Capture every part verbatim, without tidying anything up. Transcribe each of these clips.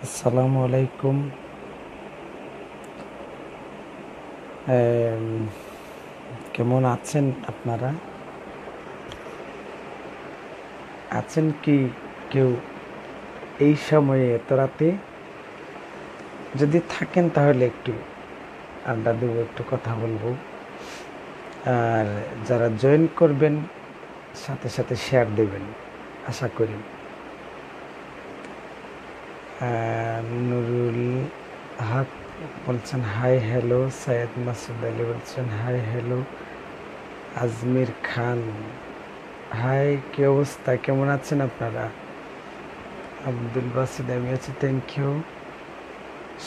আসসালামু আলাইকুম। এম, কেমন আছেন আপনারা? আছেন কি কেউ এই সময়ে এত রাতে? যদি থাকেন তাহলে একটু আড্ডা দেবো, একটু কথা বলবো। আর যারা জয়েন করবেন, সাথে সাথে শেয়ার দেবেন, আশা করি। আহ, নুরুল হক বলছেন হাই হ্যালো, সৈয়দ মাসুদ আলী বলছেন হাই হ্যালো, আজমির খান হাই, কি অবস্থা, কেমন আছেন আপনারা? আব্দুল বাসিদ, আমি আছি, থ্যাংক ইউ।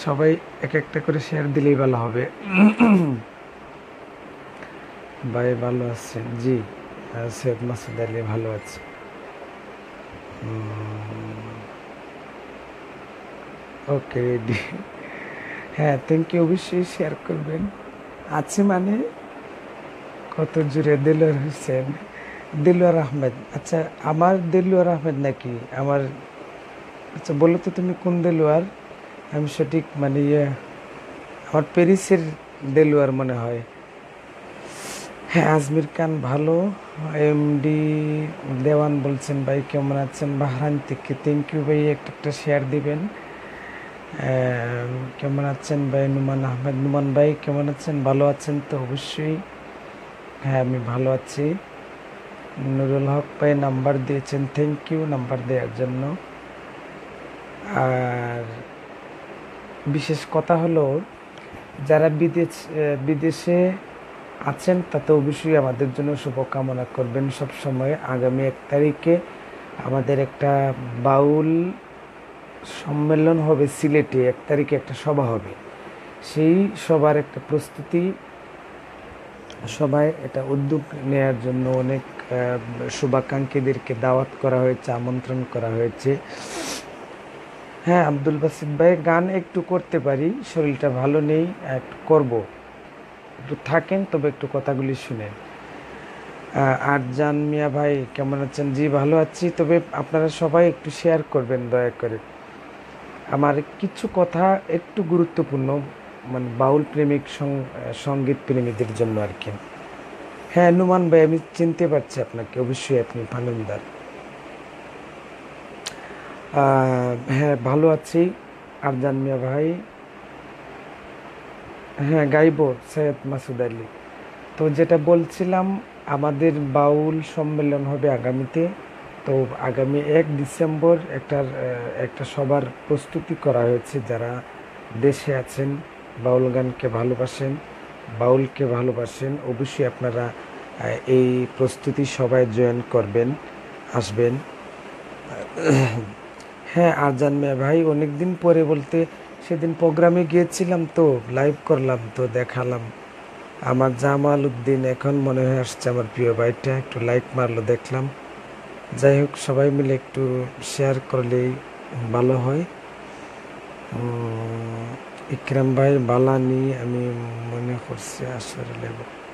সবাই এক একটা করে শেয়ার দিলেই ভালো হবে। ভাই ভালো আছেন? জি, আহ, সৈয়দ মাসুদ আলী ভালো আছি। ওকে, রেডি। হ্যাঁ, থ্যাংক ইউ। অবশ্যই শেয়ার করবেন। আছে মানে কত জুড়ে দেলোয়ার হোসেন, দেলোয়ার আহমেদ। আচ্ছা, আমার দেলোয়ার আহমেদ নাকি? আমার, আচ্ছা, বলো তো তুমি কোন দেলোয়ার? আমি সঠিক, মানে, ইয়ে, আমার প্যারিসের দেলোয়ার মনে হয়। হ্যাঁ, আজমির খান ভালো। এমডি দেওয়ান বলছেন, "ভাই কেমন আছেন?" বাহরাইন থেকে। থ্যাংক ইউ ভাই, একটা, একটা শেয়ার দিবেন। আহ, কেমন আছেন ভাই? নুমান আহমেদ, নুমান ভাই কেমন আছেন? ভালো আছেন তো? অবশ্যই। হ্যাঁ, আমি ভালো আছি। নুরুল হক ভাই নাম্বার দিয়েছেন, থ্যাংক ইউ নাম্বার দেওয়ার জন্য। আর বিশেষ কথা হলো, যারা বিদেশ, আহ, বিদেশে আছেন, তাতে অবশ্যই আমাদের জন্য শুভকামনা করবেন সব সময়। আগামী এক তারিখে আমাদের একটা বাউল সম্মেলন হবে সিলেটে, এক তারিখে একটা সভা হবে। সেই সভার একটা প্রস্তুতি সভায় এটা উদ্যোগ নেয়ার জন্য অনেক, আহ, শুভাকাঙ্ক্ষীদেরকে দাওয়াত করা হয়েছে, আমন্ত্রণ করা হয়েছে। হ্যাঁ, আব্দুল বাসিত ভাই, গান একটু করতে পারি, শরীরটা ভালো নেই, একটু করব, একটু থাকেন, তবে একটু কথাগুলি শুনেন। আহ, আরজান মিয়া ভাই কেমন আছেন? জি, ভালো আছি, তবে আপনারা সবাই একটু শেয়ার করবেন দয়া করে। আমার কিছু কথা একটু গুরুত্বপূর্ণ, মানে, বাউল প্রেমিক সং-, সঙ্গীত প্রেমীদের জন্য আর কি। হ্যাঁ, নুমান ভাই, আমি চিনতে পারছি আপনাকে, অবশ্যই আপনি পালনদার। আহ, হ্যাঁ, ভালো আছি। আরজান মিয়া ভাই, হ্যাঁ, গাইবো সৈয়দ মাসুদ আলী। তো যেটা বলছিলাম, আমাদের বাউল সম্মেলন হবে আগামীতে। তো আগামী এক ডিসেম্বর একটা, আহ, একটা সভার প্রস্তুতি করা হয়েছে। যারা দেশে আছেন, বাউল গানকে ভালোবাসেন, বাউলকে ভালোবাসেন, অবশ্যই আপনারা, আহ, এই প্রস্তুতি সভায় জয়েন করবেন, আসবেন। হ্যাঁ, আরজান মিয়া ভাই, অনেকদিন পরে বলতে সেদিন প্রোগ্রামে গিয়েছিলাম তো, লাইভ করলাম তো, দেখালাম। আমার জামাল উদ্দিন এখন মনে হয় আসছে, আমার প্রিয় ভাইটা একটু লাইক মারলো দেখলাম। যাই হোক, সবাই মিলে একটু শেয়ার করলেই ভালো হয়। উম, ইকরাম ভাই, বালানি আমি মনে করছি আসরে লেব।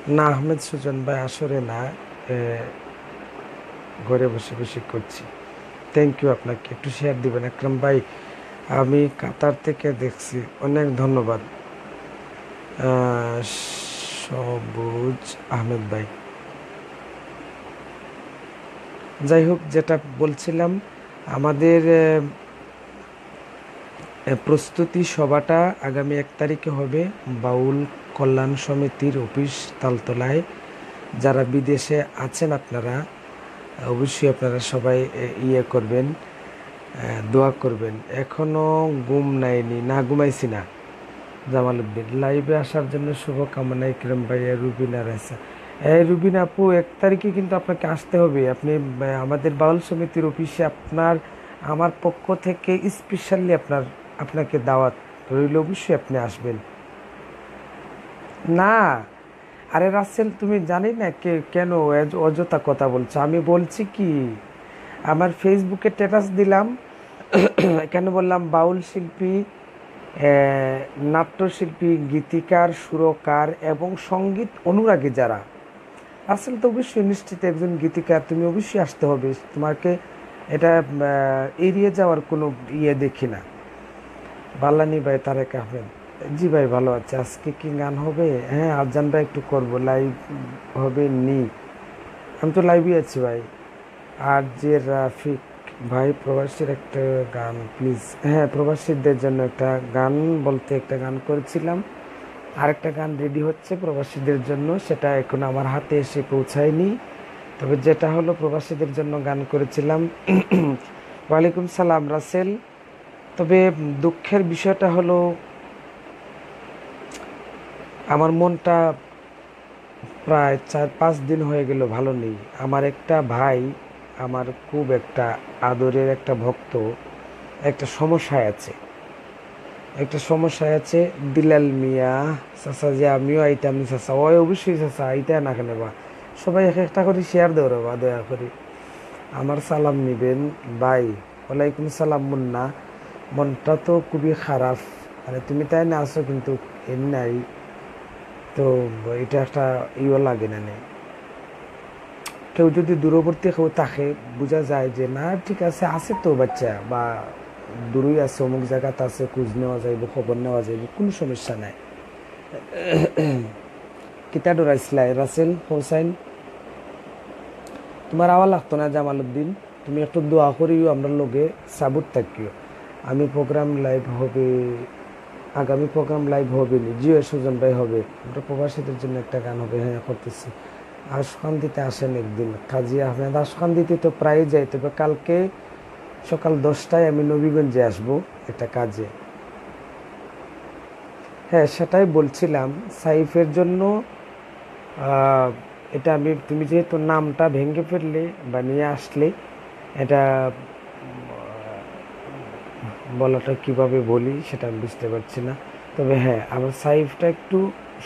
না, আহমেদ সুজন ভাই, আসরে না, এ, ঘরে বসে বসে করছি। থ্যাংক ইউ আপনাকে, একটু শেয়ার দিবেন। আকরাম ভাই, আমি কাতার থেকে দেখছি, অনেক ধন্যবাদ। আহ, সবুজ আহমেদ ভাই, যাই হোক, যেটা বলছিলাম, আমাদের, আহ, এ, প্রস্তুতি সভাটা আগামী এক তারিখে হবে বাউল কল্যাণ সমিতির অফিস তালতলায়। যারা বিদেশে আছেন আপনারা, অবশ্যই আপনারা সবাই, এ, ইয়ে করবেন, এ, দোয়া করবেন। এখনো ঘুম নাইনি, না, ঘুমাইছি না। জামাল উদ্দিন, লাইভে আসার জন্য শুভকামনা, ইকরাম ভাইয়া, রুবিনা রাইসা। এই রুবিনা আপু, এক তারিখে কিন্তু আপনাকে আসতে হবে। আপনি, এ, আমাদের বাউল সমিতির অফিসে আপনার, আমার পক্ষ থেকে স্পেশালি আপনার, আপনাকে দাওয়াত রইল, অবশ্যই আপনি আসবেন। না, আরে রাসেল, তুমি জানি না কে-, কেন অয-, অযথা কথা বলছো। আমি বলছি কি, আমার ফেসবুকে স্ট্যাটাস দিলাম, এখানে বললাম বাউল শিল্পী, এ, নাট্যশিল্পী, গীতিকার, সুরকার এবং সঙ্গীত অনুরাগী যারা। রাসেল তো অবশ্যই নিশ্চিত একজন গীতিকার, তুমি অবশ্যই আসতে হবে। তোমাকে এটা, আহ, এড়িয়ে যাওয়ার কোনো ইয়ে দেখি না। বালানি ভাই, তারেক আহমেদ। জি ভাই, ভালো আছি। আজকে কি গান হবে? হ্যাঁ, আজানটা একটু করব, লাইভ হবে নি? আমি তো লাইভে আছি ভাই। আর যে রাফিক ভাই, প্রবাসীর একটা গান প্লিজ। হ্যাঁ, প্রবাসীদের জন্য একটা গান বলতে একটা গান করেছিলাম, আর একটা গান রেডি হচ্ছে প্রবাসীদের জন্য, সেটা এখন আমার হাতে এসে পৌঁছায়নি। তবে যেটা হলো, প্রবাসীদের জন্য গান করেছিলাম। ওয়ালাইকুম সালাম রাসেল। তবে দুঃখের বিষয়টা হলো, আমার মনটা প্রায় চার পাঁচ দিন হয়ে গেল ভালো নেই। আমার একটা ভাই, আমার খুব একটা আদরের একটা ভক্ত, একটা সমস্যায় আছে, একটা সমস্যায় আছে। দিলাল মিয়া, চাচা যে আমিও আইতাম নি চাচা। ওই অবশ্যই চাচা, আইতা না কেন বা? সবাই এক একটা করে শেয়ার দেও রে বা, দয়া করে। আমার সালাম নিবেন ভাই। ওয়ালাইকুম সালাম মুন্না। মনটা তো খুবই খারাপ, মানে তুমি তাই না আছো কিন্তু এর নাই, তো এটা একটা ইয়ে লাগে না নে। কেউ যদি দূরবর্তী কেউ থাকে, বোঝা যায় যে না, ঠিক আছে, আছে তো বাচ্চা, বা দূরই আছে, অমুক জায়গাতে আছে, খোঁজ নেওয়া যাইব, খবর নেওয়া যাইব, কোনো সমস্যা নাই। কিতা ডরাইছিলাই রাসেল হোসাইন? তোমার আওয়া লাগতো না জামালউদ্দিন, তুমি একটু দোয়া করিও, আমরা লগে সাপোর্ট থাকিও। আমি প্রোগ্রাম লাইভ হবে, আগামী প্রোগ্রাম লাইভ হবে নি? জি, ওই সুজন ভাই হবে। আমরা প্রবাসীদের জন্য একটা গান হবে, হ্যাঁ করতেছি। আশকান্দিতে আসেন একদিন, কাজী আহমেদ। আশকান্দিতে তো প্রায়ই যাই, তবে কালকে সকাল দশটায় আমি নবীগঞ্জে আসব একটা কাজে। হ্যাঁ, সেটাই বলছিলাম সাইফের জন্য। আহ, এটা আমি, তুমি যেহেতু নামটা ভেঙে ফেললে বা নিয়ে আসলে, এটা উম, বলাটা কিভাবে বলি সেটা আমি বুঝতে পারছি না। তবে হ্যাঁ, আমার সাইফটা একটু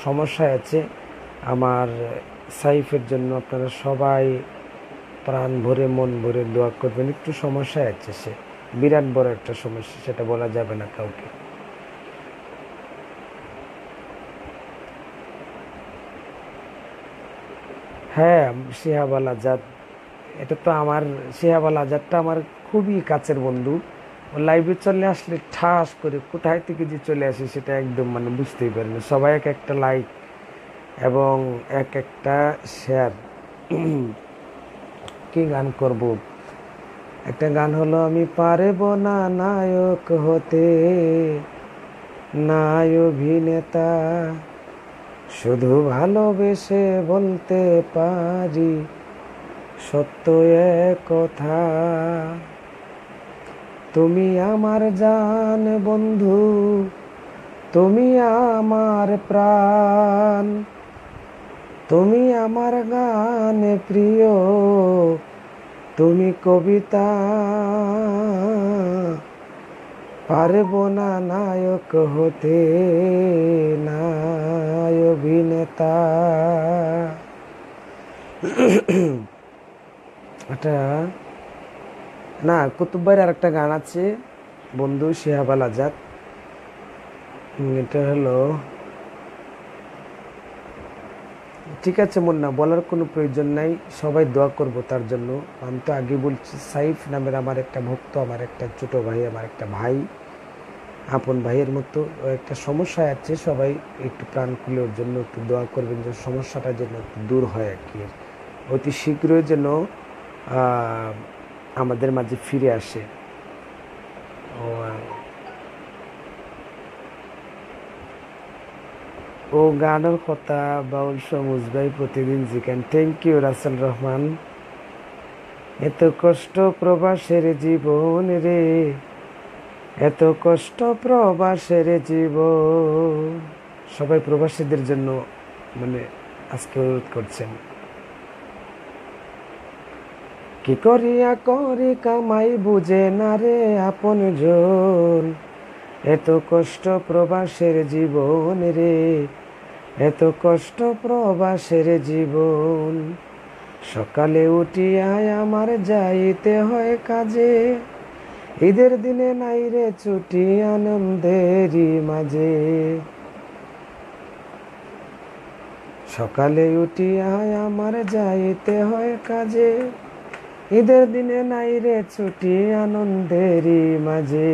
সমস্যায় আছে। আমার সাইফের জন্য আপনারা সবাই প্রাণ ভরে, মন ভরে দোয়া করবেন। একটু সমস্যায় আছে সে, বিরাট বড় একটা সমস্যা, সেটা বলা যাবে না কাউকে। হ্যাঁ, শিহাব আল আজাদ, এটা তো আমার, শিহাব আল আজাদটা আমার খুবই কাছের বন্ধু। ও লাইভে চলে আসলে ঠাস করে কোথায় থেকে যে চলে আসে, সেটা একদম মানে বুঝতেই পারি না। সবাই এক একটা লাইক এবং এক একটা শেয়ার। কি গান করব? একটা গান হলো, আমি পারব না নায়ক হতে, নায় অভিনেতা, শুধু ভালোবেসে বলতে পারি সত্য এক কথা। তুমি আমার জান বন্ধু, তুমি আমার প্রাণ, তুমি আমার গান প্রিয়, তুমি কবিতা। পারব না নায়ক হতে, নায় অভিনেতা। এটা না, কুতুব ভাইয়ের আরেকটা গান আছে বন্ধু, শিহাব আল আজাদ। উম, এটা হলো, ঠিক আছে মুন্না, বলার কোনো প্রয়োজন নাই, সবাই দোয়া করব তার জন্য। আমি তো আগে বলছি, সাইফ নামের আমার একটা ভক্ত, আমার একটা ছোট ভাই, আমার একটা ভাই, আপন ভাইয়ের মতো, ও একটা সমস্যায় আছে। সবাই একটু প্রাণ খুলে ওর জন্য একটু দোয়া করবেন, যে সমস্যাটা যেন একটু দূর হয় আর কি, অতি শীঘ্রই যেন আহ, আমাদের মাঝে ফিরে আসে। ও, ও গানের কথা বাউল সমুজ ভাই প্রতিদিন জিকান। থ্যাংক ইউ রাসেল রহমান। এত কষ্ট প্রবাসের জীবন রে, এত কষ্ট প্রবাসের জীবন। সবাই প্রবাসীদের জন্য মানে আজকে অনুরোধ করছেন। কি করিয়া করি কামাই বুঝে না রে আপন জন, এত কষ্ট প্রবাসের জীবন রে, এত কষ্ট প্রবাসের জীবন। সকালে উঠিয়াই আমার যাইতে হয় কাজে, ঈদের দিনে নাই রে ছুটি আনন্দেরই মাঝে। সকালে উঠিয়াই আমার যাইতে হয় কাজে, ঈদের দিনে নাই রে ছুটি আনন্দেরই মাঝে।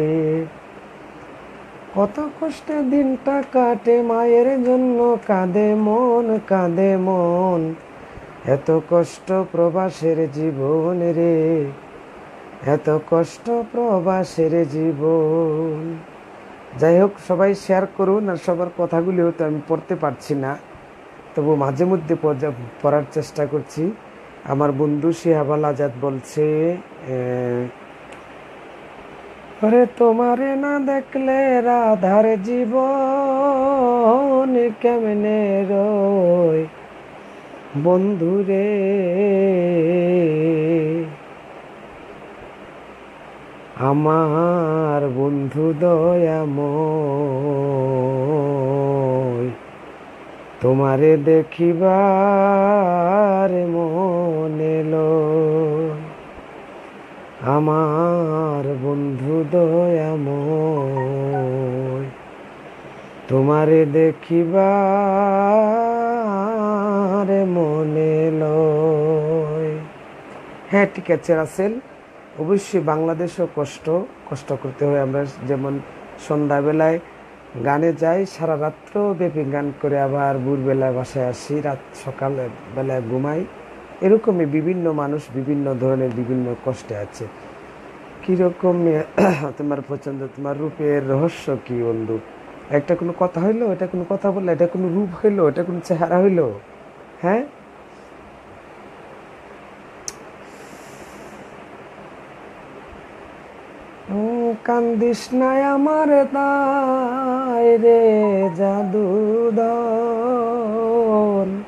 কত কষ্টে দিনটা কাটে, মায়ের জন্য কাঁদে মন, কাঁদে মন। এত কষ্ট প্রবাসের জীবন রে, এত কষ্ট প্রবাসের জীবন। যাই হোক, সবাই শেয়ার করুন, আর সবার কথাগুলি হয়তো আমি পড়তে পারছি না, তবু মাঝে মধ্যে পড়া-, পড়ার চেষ্টা করছি। আমার বন্ধু শিহাব আল আজাদ বলছে, এ, ওরে তোমারে না দেখলে রাধার জীবন কেমনে রয় বন্ধুরে, আমার বন্ধু দয়াময়, তোমারে দেখিবার মনে লয়, আমার বন্ধু দয়াময়, তোমারে দেখিবার মনে লয়। হ্যাঁ, ঠিক আছে রাসেল, অবশ্যই বাংলাদেশও কষ্ট, কষ্ট করতে হয়। আমরা যেমন সন্ধ্যাবেলায় গানে যাই, সারা রাত্র ব্যাপী গান করে আবার ভোরবেলায় বাসায় আসি, রাত সকাল বেলায় ঘুমাই। এরকমই বিভিন্ন মানুষ বিভিন্ন ধরনের বিভিন্ন কষ্টে আছে। কীরকম তোমার পছন্দ, তোমার রূপের রহস্য কি বন্ধু? একটা কোনো কথা হইলো, এটা কোনো কথা বললে, এটা কোনো রূপ হইলো, এটা কোনো চেহারা হইলো? হ্যাঁ, উম, কান্দিস না আমার দায় রে জাদুধন,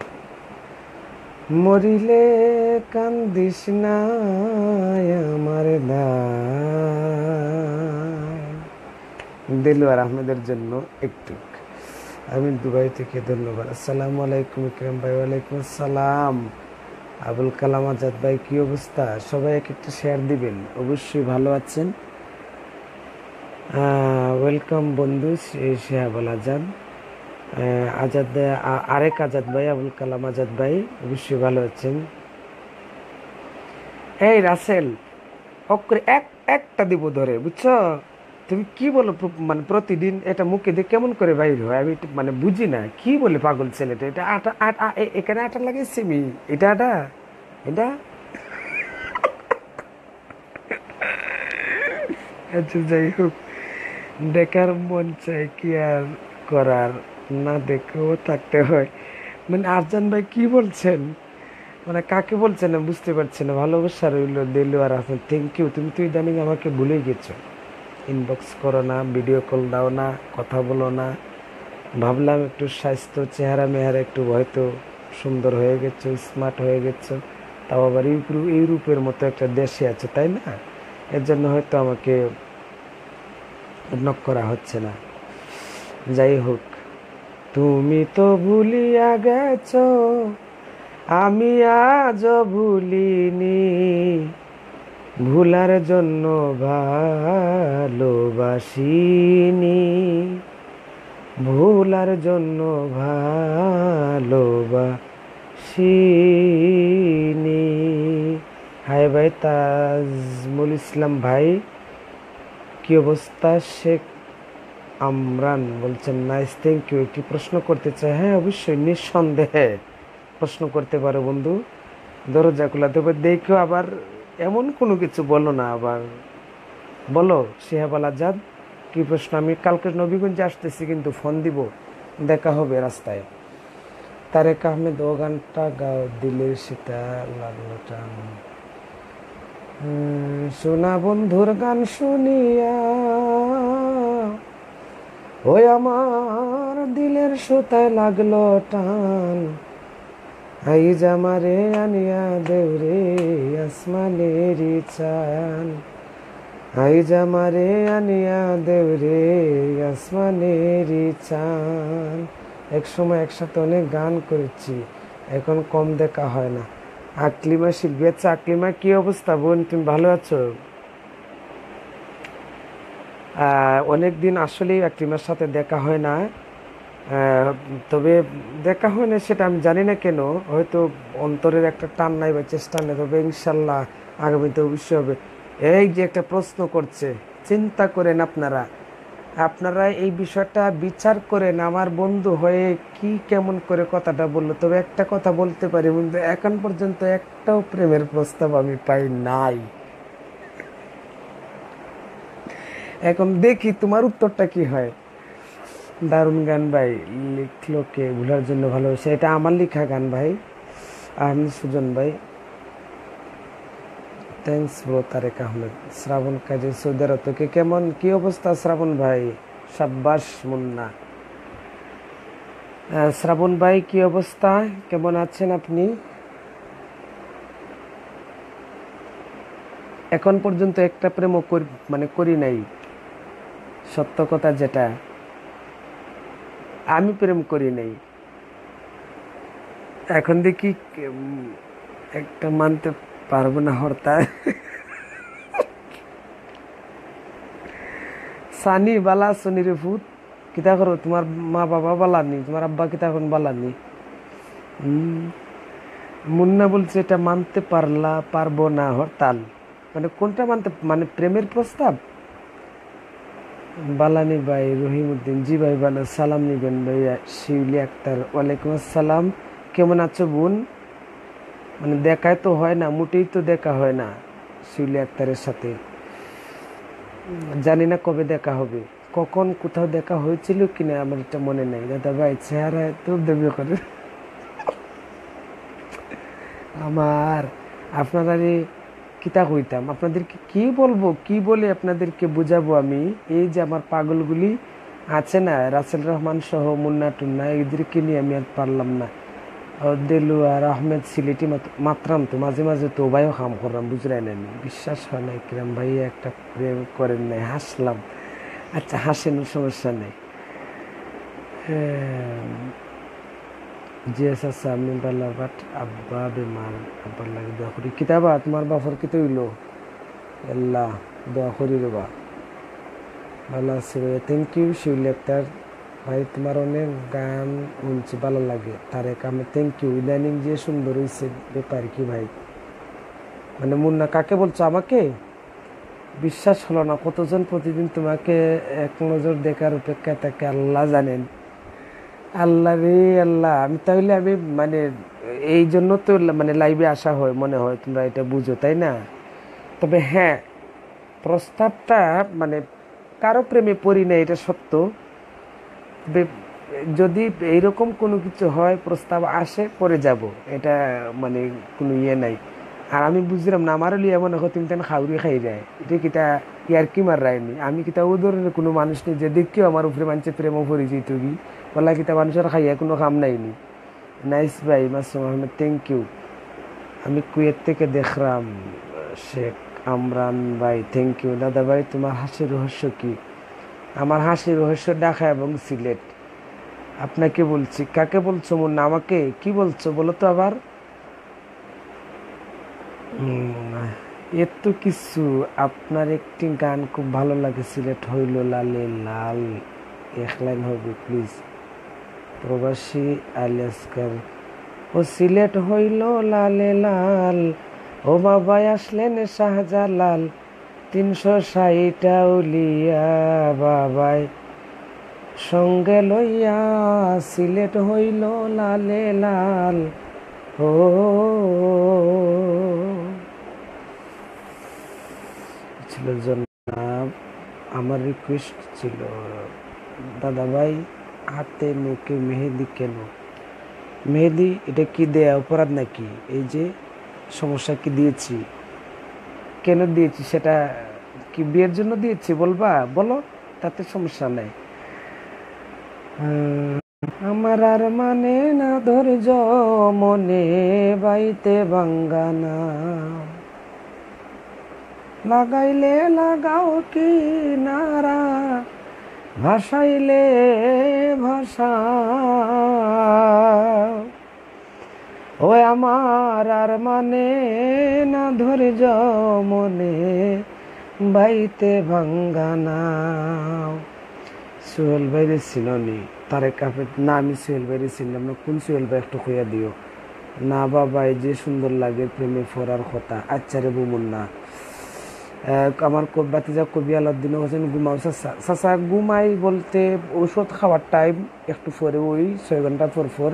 মরিলে কান্দিস না আমার দায়। দেলোয়ার আহমেদের জন্য একটু। আমি দুবাই থেকে, ধন্যবাদ। আসসালামু আলাইকুম ইকরাম ভাই। ওয়ালাইকুম আসসালাম। আবুল কালাম আজাদ ভাই, কি অবস্থা? সবাই এক একটা শেয়ার দিবেন, অবশ্যই ভালো আছেন। ওয়েলকাম বন্ধু শে- শিহাব আল আজাদ। আহ, আজাদ, আ- আরেক আজাদ ভাই, আবুল কালাম আজাদ ভাই, অবশ্যই ভালো আছেন। এই রাসেল, হক করে এক একটা দিব ধরে, বুঝছো? তুমি কি বলো? প্র- মানে প্রতিদিন এটা মুখে দিয়ে কেমন করে বাইর হয়? আমি একটু মানে বুঝি না, কি বলে পাগল ছেলেটা। এটা আটা, আটা, এ- এখানে আটা লাগাইছি আমি, এটা আটা, এটা। আচ্ছা, যাই হোক, দেখার মন চায়, কি আর করার, না দেখেও থাকতে হয়। মানে আরজান ভাই কি বলছেন, মানে কাকে বলছেন আমি বুঝতে পারছি না। ভালোবাসা রইল দেলোয়ার আহমেদ, থ্যাংক ইউ। তুমি তো ইদানিং আমাকে ভুলেই গেছো, ইনবক্স করো না, ভিডিও কল দাও না, কথা বলো না। ভাবলাম একটু স্বাস্থ্য, চেহারা মেহারা একটু হয়তো সুন্দর হয়ে গেছো, স্মার্ট হয়ে গেছো, তাও আবার ইউরো- ইউরোপের মতো একটা দেশে আছো, তাই না? এর জন্য হয়তো আমাকে নক করা হচ্ছে না। যাই হোক, তুমি তো ভুলিয়া গেছো, আমি আজও ভুলিনি, ভুলার জন্য ভালোবাসিনি, ভুলার জন্য ভালোবাসিনি। হাই ভাই তাজমুল ইসলাম ভাই, কি অবস্থা? শেখ আমরান বলছেন, নাইস, থ্যাংক ইউ। একটি প্রশ্ন করতে চাই। হ্যাঁ, অবশ্যই, নিঃসন্দেহে প্রশ্ন করতে পারো বন্ধু। দরজা খোলা, তবে দেখো আবার এমন কোনো কিছু বলো না। আবার বলো শিহাব আল আজাদ, কি প্রশ্ন? আমি কালকে নবীগঞ্জে আসতেছি, কিন্তু ফোন দিব, দেখা হবে রাস্তায়। তারেক আহমেদ, ও গানটা গাও, দিলের সুতায় লাগলো টান। হুম, সোনা বন্ধুর গান শুনিয়া, ওই আমার দিলের সুতায় লাগলো টান। আইজ আমারে আনিয়া দেউরে আসমানেরই চান, আইজ আমারে আনিয়া দেউরে আসমানেরই চান। এক সময় একসাথে অনেক গান করেছি, এখন কম দেখা হয় না। আকলিমা শিল্পী, আচ্ছা আকলিমা, কি অবস্থা বোন, তুমি ভালো আছো? আহ, অনেক দিন আসলেই আকলিমার সাথে দেখা হয় না। আহ, তবে দেখা হয় না সেটা আমি জানি না কেন, হয়তো অন্তরের একটা টান নাই বা চেষ্টা নেই। তবে ইনশাল্লাহ আগামীতে অবশ্যই হবে। এই যে একটা প্রশ্ন করছে, চিন্তা করেন আপনারা, আপনারা এই বিষয়টা বিচার করেন, আমার বন্ধু হয়ে কি কেমন করে কথাটা বললো। তবে একটা কথা বলতে পারি বন্ধু, এখন পর্যন্ত একটাও প্রেমের প্রস্তাব আমি পাই নাই। এখন দেখি তোমার উত্তরটা কি হয়। দারুণ গান ভাই, লিখলো কে? ভুলার জন্য ভালোবাসা, এটা আমার লেখা গান ভাই, আহমেদ সুজন ভাই। থ্যাঙ্কস ব্রো তারেক আহমেদ। শ্রাবণ কাজী সৌদি আরব থেকে, কেমন, কি অবস্থা শ্রাবণ ভাই? সাব্বাস মুন্না। আহ, শ্রাবণ ভাই, কি অবস্থা, কেমন আছেন আপনি? এখন পর্যন্ত একটা প্রেমও করি, মানে করি নাই, সত্য কথা যেটা, আমি প্রেম করি নাই। এখন দেখি, উম, একটা মানতে পারবো না হরতাল। সানি, বালা আছো নি রে ফুত? কিতা করো? তোমার মা বাবা বালা নি? তোমার আব্বা কিতা এখন বালা নি? হুম। মুন্না বলছে, "এটা মানতে পারলা, পারবো না হরতাল।" মানে কোনটা মানতে, মানে প্রেমের প্রস্তাব? বালানি ভাই, রহিম উদ্দিন, জি ভাই ভালো, সালাম নিবেন ভাইয়া। শিউলি আক্তার, ওয়ালাইকুম আসসালাম, কেমন আছো বোন? মানে দেখায় তো হয় না, মোটেই তো দেখা হয় না শিউলি আক্তারের সাথে। জানি না কবে দেখা হবে, কখন কোথাও দেখা হয়েছিল কিনা আমার এটা মনে নেই। দাদা ভাই, চেহারা তো দেবে করে আমার, আপনারা রে কিতা কইতাম, আপনাদেরকে কি বলবো, কি বলে আপনাদেরকে বুঝাবো আমি? এই যে আমার পাগলগুলি আছে না, রাসেল রহমান সহ মুন্না টুন্না, এদেরকে নিয়ে আমি আর পারলাম না। ও দেলু আর আহমেদ সিলেটি মাত-, মাতরাম তো, মাঝে মাঝে তো ভাইও কাম করলাম, বুঝলাই না আমি। বিশ্বাস হয় না, ইকরাম ভাই একটা প্রেম করেন নাই, হাসলাম। আচ্ছা, হাসেন, সমস্যা নেই। হ্যাঁ, জি আচ্ছা, আমি বালা, but আব্বা বেমার, আব্বার লাগি দোয়া করি। কিতা বা, তোমার বাপর কিতা হইল? আল্লাহ, দোয়া করি রে বা। ভালো আছি ভাইয়া, thank you শিউলি আক্তার। ভাই, তোমার অনেক গান শুনছি, ভালো লাগে। তারেক আহমেদ, thank you। ইদানিং যে সুন্দর হইছে, ব্যাপার কি ভাই? মানে মুন্না কাকে বলছো, আমাকে? বিশ্বাস হলো না, কতজন প্রতিদিন তোমাকে এক নজর দেখার অপেক্ষায় থাকে, আল্লাহ জানেন। আল্লাহ রে আল্লাহ, আমি তাহলে আমি মানে এই জন্য তো লা-, মানে লাইভে আসা হয়, মনে হয় তোমরা এটা বুঝো, তাই না? তবে হ্যাঁ, প্রস্তাবটা মানে কারো প্রেমে পড়ি না, এটা সত্য। তবে যদি এইরকম কোনো কিছু হয়, প্রস্তাব আসে, পড়ে যাব, এটা মানে কোনো ইয়ে নাই। আর আমি বুঝলাম না, আমারও লিয়া মনে হয় তুমি তেন খাউরি খাই যায়, এটা কিতা ইয়ার্কি মার রায়নি? আমি কিতা ও ধরনের কোনো মানুষ নেই যে দেখিও আমার উপরে মানছে প্রেমও পড়ি যেত কি? বলা কিতা মানুষের খাইয়া কোনো কাম নাইনি। নাইস ভাই, মাসুম আহমেদ, thank you। আমি কুয়েত থেকে দেখলাম, শেখ আমরান ভাই, thank you। দাদা ভাই, তোমার হাসির রহস্য কি? আমার হাসির রহস্য ঢাকা এবং সিলেট। আপনাকে বলছি, কাকে বলছো মুন্না? আমাকে কি বলছো বলো তো আবার? উম, এত কিছু, আপনার একটি গান খুব ভালো লাগে, সিলেট হইল লালে লাল, এক লাইন হবে প্লিজ। প্রবাসী আলী আসকার, ও সিলেট হইল লালে লাল, ও বাবাই আসলেন শাহজালাল, তিনশো ষাইট আউলিয়া বাবাই সঙ্গে লইয়া, সিলেট হইল লালে লাল। ও ছিল জনাব, আমার রিকোয়েস্ট ছিল, দাদা ভাই, হাতে মুখে মেহেদি কেন? মেহেদি এটা কি দেয়া অপরাধ নাকি? এই যে সমস্যা কি দিয়েছি, কেন দিয়েছি, সেটা কি বিয়ের জন্য দিয়েছি বলবা? বলো, তাতে সমস্যা নাই। উম, আমার আর মানে না ধৈর্য মনে বাইতে বাঙ্গানা, লাগাইলে লাগাও কিনারা, ভাসাইলে ভাসাও। ও আমার আর মানে না ধৈর্য মনে বাইতে ভাঙ্গানা। সোহেল ভাইরে চিননি? তারেক আহমেদ, না, আমি সোহেল ভাইরে চিনলাম না। কোন সোহেল ভাই, একটু কইয়া দিও। না বাবা, এই যে সুন্দর লাগে প্রেমে পড়ার কথা। আচ্ছা রে বুমুন্না, আহ, আমার ক-, ভাতিজা কবি আলাউদ্দিন হোসেন, "ঘুমাও চাচা।" চাচা, ঘুমাই বলতে ঔষধ খাওয়ার টাইম, একটু পরে, ওই ছয় ঘন্টা পর পর,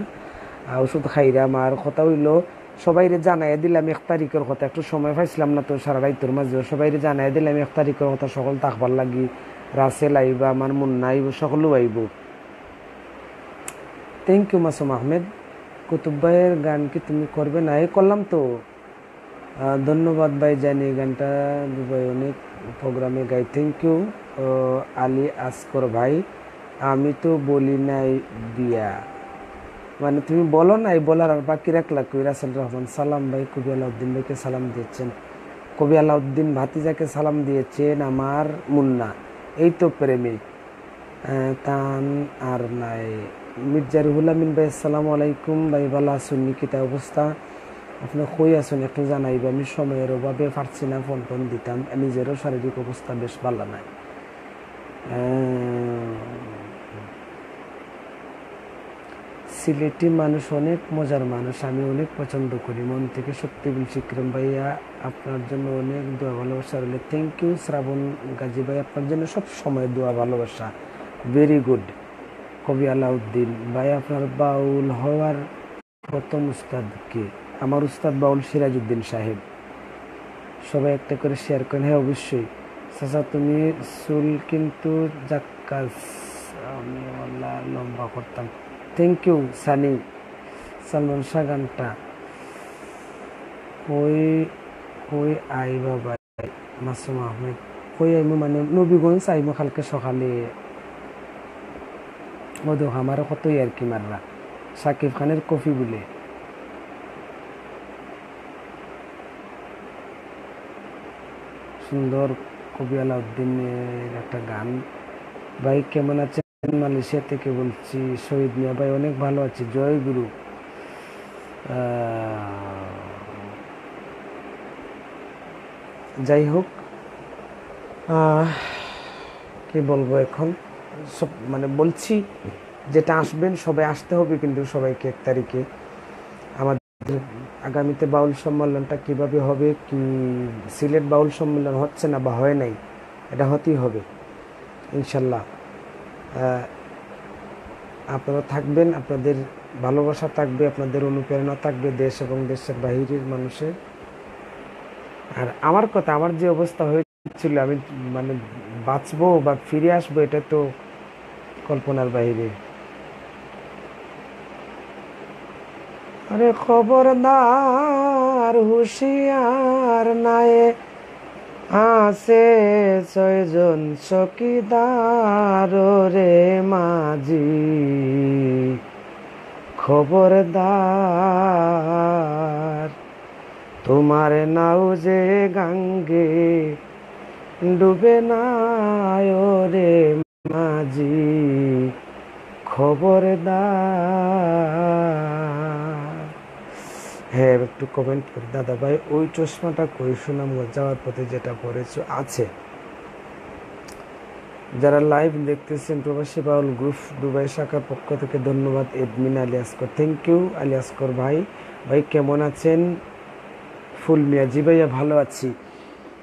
আহ, ঔষধ খাইরাম। আর কথা অইলো, সবাইরে জানাইয়া দিলাম এক তারিখর কথা, একটু সময় পাইছিলাম না তো সারা রাইতর মাঝে, সবাইরে জানাইয়া দিলাম এক তারিখর কথা, সকল থাকবার লাগি। রাসেল আইবা, আমার মুন্না আইবো, সকলেউ আইবো। থ্যাংক ইউ মাসুম আহমেদ। কুতুব ভাইয়ের গান কি তুমি করবে না? এই করলাম তো। আহ, ধন্যবাদ ভাই জানি, গানটা দুবাই অনেক প্রোগ্রামে গাই। থ্যাংক ইউ আলী আসকর ভাই। আমি তো বলি নাই বিয়া, মানে তুমি বলো নাই, বলার আর বাকি রাখলা কই? রাসেল রহমান, সালাম ভাই, কবি আলাউদ্দিন ভাইকে সালাম দিয়েছেন, কবি আলাউদ্দিন ভাতিজাকে সালাম দিয়েছেন আমার মুন্না, এই তো প্রেমিক। আহ, তান আর নাই। মির্জা রুহুল আমিন ভাই, আসসালামু আলাইকুম ভাই, ভালা আছইন নি? কিতা অবস্থা? আপনে কই আছইন একটু জানাইবা, আমি সময়র অভাবে পারছি না ফোন টোন দিতাম, নিজেরও শারীরিক অবস্থা বেশ ভালা নাই। আহ, সিলেটি মানুষ অনেক মজার মানুষ, আমি অনেক পছন্দ করি মন থেকে। শক্তিবিল বিক্রম ভাইয়া, আপনার জন্য অনেক দোয়া ভালোবাসা রইল। থ্যাংক ইউ শ্রাবণ গাজী ভাই, আপনার জন্য সব সময় দোয়া ভালোবাসা। Very good. কবি আলাউদ্দিন ভাই, আপনার বাউল হওয়ার প্রথম উস্তাদ কে? আমার উস্তাদ বাউল সিরাজউদ্দিন সাহেব। সবাই একটা করে শেয়ার করেন। হ্যাঁ, অবশ্যই। চাচা, তুমি চুল কিন্তু জাক্কাস, আমি আল্লাহ লম্বা করতাম। Thank you Sunny. সালমান শাহ গানটা কই, কই আইবা ভাই? মাসুম আহমেদ, কই আইমু মানে নবীগঞ্জ আইমু কালকে সকালে। ও দেখো, আমারে কত ইয়ার্কি মাররা। সাকিব খানের কপি বুলে। সুন্দর কবি আলাউদ্দিনের একটা গান। ভাই কেমন আছেন? মালয়েশিয়া থেকে বলছি শহীদ মিয়া। ভাই অনেক ভালো আছি, জয় গুরু। আহ, যাই হোক, আহ, কি বলবো এখন, সব মানে বলছি, যেটা আসবেন সবাই আসতে হবে, কিন্তু সবাইকে এক তারিখে আমাদের আগামীতে বাউল সম্মেলনটা কিভাবে হবে, কি সিলেট বাউল সম্মেলন হচ্ছে না বা হয় নাই, এটা হতেই হবে ইনশাল্লাহ। আহ, আপনারা থাকবেন, আপনাদের ভালোবাসা থাকবে, আপনাদের অনুপ্রেরণা থাকবে দেশ এবং দেশের বাইরের মানুষের। আর আমার কথা, আমার যে অবস্থা হয়েছিল, আমি মানে বাঁচবো বা ফিরে আসবো, এটা তো কল্পনার বাইরে। আরে খবরদার হুঁশিয়ার নায়ে আছে ছয়জন চকিদার রে মাঝি, খবরদার তোমার নাও যে গাঙ্গে ডুবে না ও রে মাঝি, খবরদার। হ্যাঁ, একটু কমেন্ট করি দাদা ভাই, ওই চশমাটা কই সুনামগঞ্জ যাওয়ার পথে যেটা পড়েছো আছে। যারা লাইভ দেখতেছেন, প্রবাসী বাউল গ্রুপ দুবাই শাখার পক্ষ থেকে ধন্যবাদ অ্যাডমিন আলী আসকর। থ্যাংক ইউ আলী আসকর ভাই। ভাই কেমন আছেন? ফুল মিয়া, জি ভাইয়া ভালো আছি।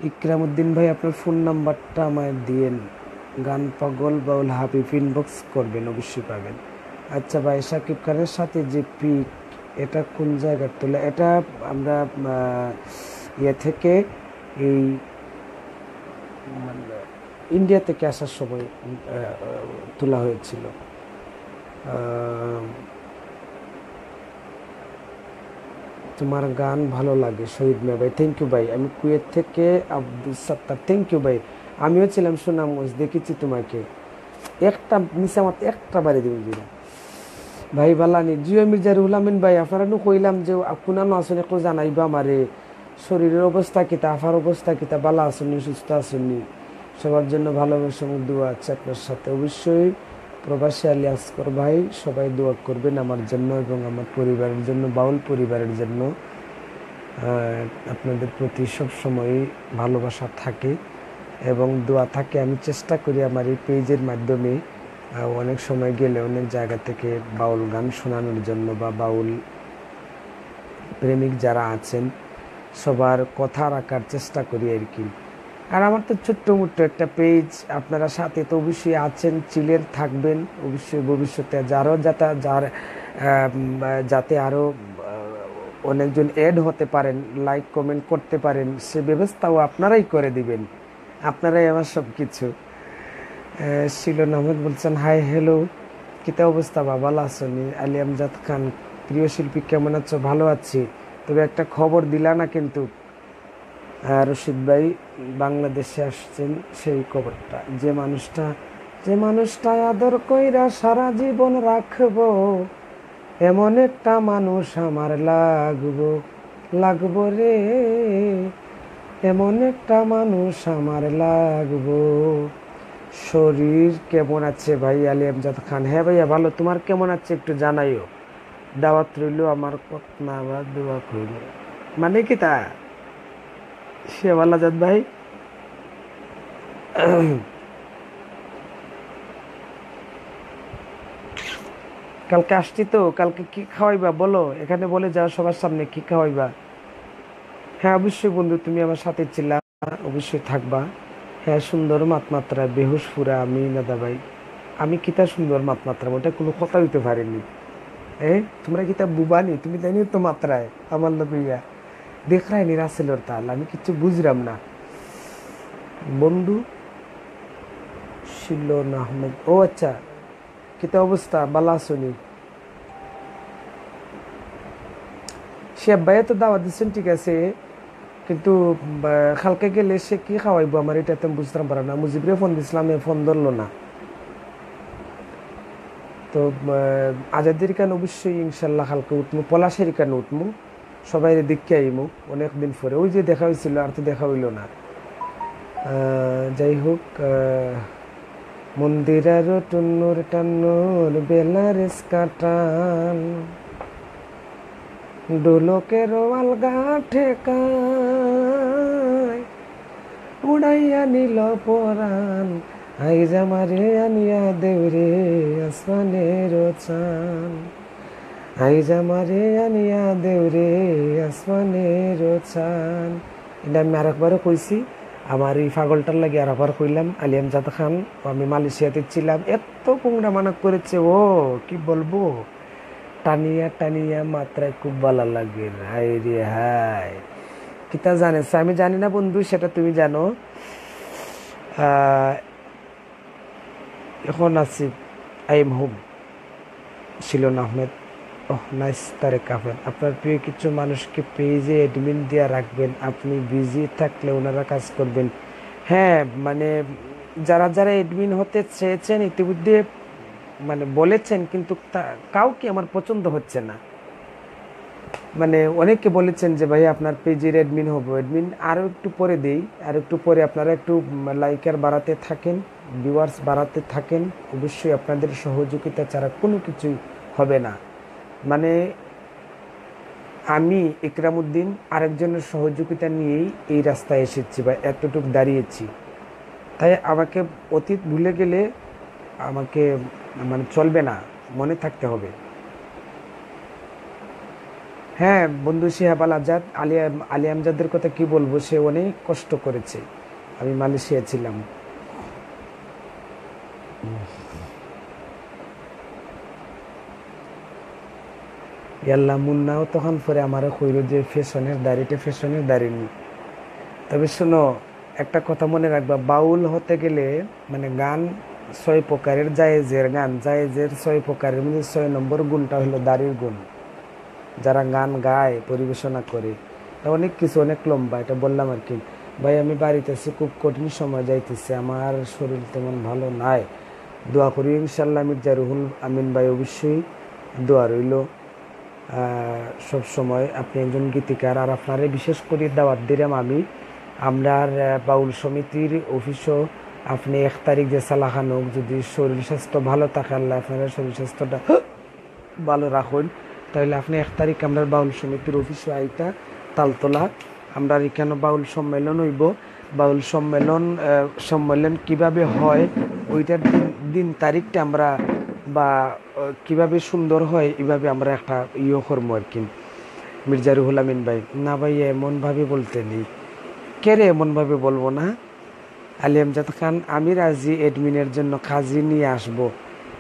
ইকরামুদ্দিন ভাই, আপনার ফোন নাম্বারটা আমায় দিয়েন। গান পাগল বাউল হাবিব ইনবক্স করবেন, অবশ্যই পাবেন। আচ্ছা ভাই, শাকিব খানের সাথে যে পিক, এটা কোন জায়গার তোলা? এটা আমরা, আহ, ইয়ে থেকে, এই, মানে, ইন্ডিয়া থেকে আসার সময়, আহ, তোলা হয়েছিল। আহ, তোমার গান ভালো লাগে শহীদ মিয়া ভাই। থ্যাংক ইউ ভাই। আমি কুয়েত থেকে আব্দুস সাত্তার। থ্যাংক ইউ ভাই। আমিও ছিলাম সুনামগঞ্জ, দেখেছি তোমাকে। একটা মিশা মাত একটা বাড়ি দিব দিলাম। ভাই বালানি, জিও মির্জা রুহুল আমিন ভাই, আপনারা নু কইলাম যে আ, কুনানো আছেন, একটু জানাইবা আমারে। শরীরের অবস্থা কিতা, আফার অবস্থা কিতা, বালা আছেন নি, সুস্থ আছেন নি? সবার জন্য ভালোবাসা এবং দোয়া আছে আপনার সাথে। অবশ্যই প্রবাসী আলী আসকর ভাই, সবাই দোয়া করবেন আমার জন্য এবং আমার পরিবারের জন্য, বাউল পরিবারের জন্য। আহ, আপনাদের প্রতি সব সময়ই ভালোবাসা থাকে এবং দোয়া থাকে। আমি চেষ্টা করি আমার এই পেজের মাধ্যমে, আহ, অনেক সময় গেলে অনেক জায়গা থেকে বাউল গান শোনানোর জন্য বা বাউল প্রেমিক যারা আছেন, সবার কথা রাখার চেষ্টা করি আর কি। আর আমার তো ছোট্ট মোট্ট একটা পেজ, আপনারা সাথে তো অবশ্যই আছেন, ছিলেন, থাকবেন অবশ্যই ভবিষ্যতে। যারও যাতে, যার, আহ, উম, যাতে আরও, আহ, অনেকজন অ্যাড হতে পারেন, লাইক কমেন্ট করতে পারেন, সে ব্যবস্থাও আপনারাই করে দিবেন। আপনারাই আমার সব কিছু। আহ, শিলন আহমেদ বলছেন, হাই, হ্যালো, কিতা অবস্থা বা, ভালা আছো নি? আলী আমজাদ খান, প্রিয় শিল্পী, কেমন আছো? ভালো আছি, তবে একটা খবর দিলা না কিন্তু। আহ, রশিদ ভাই বাংলাদেশে আসছেন, সেই খবরটা, যে মানুষটা, যে মানুষটা আদর কইরা সারা জীবন রাখবো, এমন একটা মানুষ আমার লাগবো, লাগবো রে, এমন একটা মানুষ আমার লাগবো। শরীর কেমন আছে ভাই আলী আমজাদ খান? হ্যাঁ ভাইয়া, ভালো। তোমার কেমন আছে একটু জানাইও। দাওয়াত রইল আমার কত না আবার দোয়া কইল। মানে কিতা? শেওয়াল আজাদ ভাই, কালকে আসছি তো, কালকে কি খাওয়াইবা বলো, এখানে বলে যাও সবার সামনে কি খাওয়াইবা। হ্যাঁ, অবশ্যই বন্ধু, তুমি আমার সাথে ছিলা, অবশ্যই থাকবা। হ্যাঁ, সুন্দর মাত মাত্রা, বেহুশ পুরা আমি, নাদা ভাই। আমি কিতা সুন্দর মাত মাত্রা, ওটা কোনো কথা হইতে পারেনি। এ, তোমরা কিতা বুবানি? তুমি তাই নিয়ে তো মাত্রায় আমার লগে ইয়া। দেখরায় নি রাসেলর তাল, আমি কিচ্ছু বুঝলাম না। বন্ধু শিলন আহমেদ, ও আচ্ছা, কিতা অবস্থা? বালা আছো নি? সে ভাইয়া তো দাওয়াত দিচ্ছেন, ঠিক আছে, কিন্তু, আহ, কালকে গেলে সে কি খাওয়াইবো আমার, এটা তো আমি বুঝতাম পারলাম না। মুজিবরে ফোন দিছিলাম, এ ফোন ধরলো না। তো, আহ, আজাদির কান অবশ্যই ইনশাল্লাহ কালকে উঠমু, পলাশের কান উঠমু, সবাইরে দেখে আইমু অনেক দিন পরে। ওই যে দেখা হইছিল, আর তো দেখা হইল না। আহ, যাই হোক, আহ, মন্দির আরো টুন্নুর টান্নুর বেলা রেস কাটান, ঢোলকেরও আলগা ঠেকায়, উড়াইয়া নিল পরাণ। আইজ আমারে আনিয়া দেউরে আসমানের চান, আইজ আমারে আনিয়া দেউরে আসমানের চান। এটা আমি আরেকবারও কইছি, আমার এই পাগলটার লাগি আরেকবার কইলাম, আলী আমজাদ খান, ও আমি মালয়েশিয়াতে ছিলাম, এত পুংরা মানক করেছে, ও কি বলবো, টানিয়া টানিয়া মাত্রায় খুব ভালা লাগে। হায় রে হায়, কিতা জানে, আমি জানি না বন্ধু, সেটা তুমি জানো। আহ, এখন আছি, আই এম হোম। শিলন আহমেদ, ওহ নাইস, তারেক আহমেদ, আপনার প্রিয় কিছু মানুষকে পেজে অ্যাডমিন দিয়া রাখবেন, আপনি বিজি থাকলে ওনারা কাজ করবেন। হ্যাঁ, মানে যারা যারা অ্যাডমিন হতে চেয়েছেন ইতিমধ্যে মানে বলেছেন, কিন্তু তা-, কাউকে আমার পছন্দ হচ্ছে না। মানে অনেকে বলেছেন যে ভাই আপনার পেজের অ্যাডমিন হব, অ্যাডমিন আরও একটু পরে দেই, আর একটু পরে আপনারা একটু, উম, লাইকার বাড়াতে থাকেন, ভিউয়ার্স বাড়াতে থাকেন, অবশ্যই আপনাদের সহযোগিতা ছাড়া কোনো কিছুই হবে না। মানে আমি ইকরামুদ্দিন আরেকজনের সহযোগিতা নিয়েই এই রাস্তায় এসেছি বা এতটুক দাঁড়িয়েছি, তাই আমাকে অতীত ভুলে গেলে আমাকে মানে চলবে না, মনে থাকতে হবে। হ্যাঁ বন্ধু শিহাব আল আজাদ, আলী আলী আমজাদের কথা কি বলবো, সে অনেক কষ্ট করেছে। আমি মালয়েশিয়া ছিলাম। ইয়াল্লা, মুন্নাও তখন পরে আমারে কইল যে ফ্যাশনের দাড়িটা ফ্যাশনের দাড়ি নি। তবে শোনো, একটা কথা মনে রাখবা, বাউল হতে গেলে মানে গান ছয় প্রকারের জায়েজের গান, জায়েজের ছয় প্রকারের মধ্যে ছয় নম্বর গুণটা হলো দাড়ির গুণ। যারা গান গায়, পরিবেশনা করে, এটা অনেক কিছু, অনেক লম্বা, এটা বললাম আর কি। ভাই, আমি বাড়িতে আছি, খুব কঠিন সময় যাইতেছে, আমার শরীর তেমন ভালো নাই। দোয়া করি ইনশাল্লাহ, মির্জা রুহুল আমিন ভাই, অবশ্যই দোয়া রইল। আহ, সব সময় আপনি একজন গীতিকার, আর আপনারে বিশেষ করে দাওয়াত দিলাম আমি। আমরার, আহ, বাউল সমিতির অফিসও আপনি এক তারিখ যে সালাখান হোক, যদি শরীর স্বাস্থ্য ভালো থাকে, আল্লাহ আপনার শরীর স্বাস্থ্যটা ভালো রাখুন, তাহলে আপনি এক তারিখ আমরার বাউল সমিতির অফিসও আইতা, তালতলা। আমরার এখানে বাউল সম্মেলন হইব। বাউল সম্মেলন, আহ, সম্মেলন কিভাবে হয়, ওইটার দিন, দিন তারিখটা আমরা বা, আহ, কিভাবে সুন্দর হয়, এইভাবে আমরা একটা ইয়ে করবো আর কি। মির্জা রুহুল আমিন ভাই, না ভাই, এমনভাবে বলতে নেই। কে রে এমনভাবে বলবো না? আলী আমজাদ খান, আমি রাজি অ্যাডমিনের জন্য কাজী নিয়ে আসব।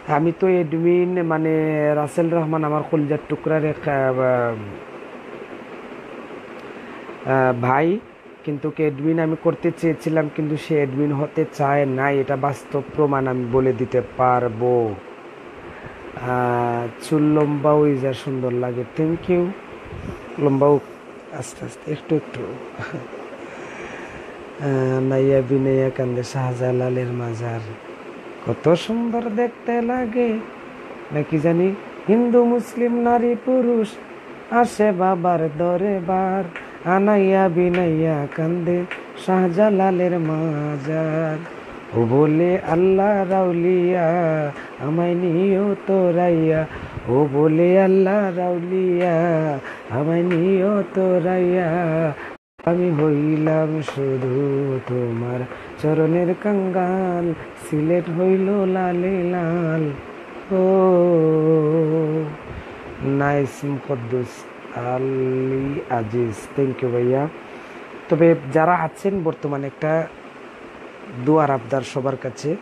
আমি তো অ্যাডমিন, মানে, রাসেল রহমান আমার কলিজার টুকরার এক, আহ, আহ, ভাই, কিন্তু অ্যাডমিন আমি করতে চেয়েছিলাম, কিন্তু সে অ্যাডমিন হতে চায় না। এটা বাস্তব প্রমাণ, আমি বলে দিতে পারবো। আহ, চুল লম্বাও ইজা সুন্দর লাগে। Thank you. লম্বাও আস্তে আস্তে, একটু একটু। আহ, নাইয়া বিনাইয়া কান্দে শাহজালালের মাজার। কত সুন্দর দেখতে লাগে, নাকি জানি হিন্দু মুসলিম নারী পুরুষ আসে বাবার দরবার। আনাইয়া বিনাইয়া কান্দে শাহজালালের মাজার। ও বলে আল্লাহর আউলিয়া, আমায় নিও তোরাইয়া। ও বলে আল্লাহর আউলিয়া, আমায় নিও তোরাইয়া। আমি হইলাম শুধু তোমার চরণের কাঙ্গাল, সিলেট হইল লালে লাল। ও নাইস, মুকদ্দুস আলী আজিজ, থ্যাংক ইউ ভাইয়া। তবে যারা আছেন বর্তমানে, একটা দোয়ার আবদার সবার কাছে।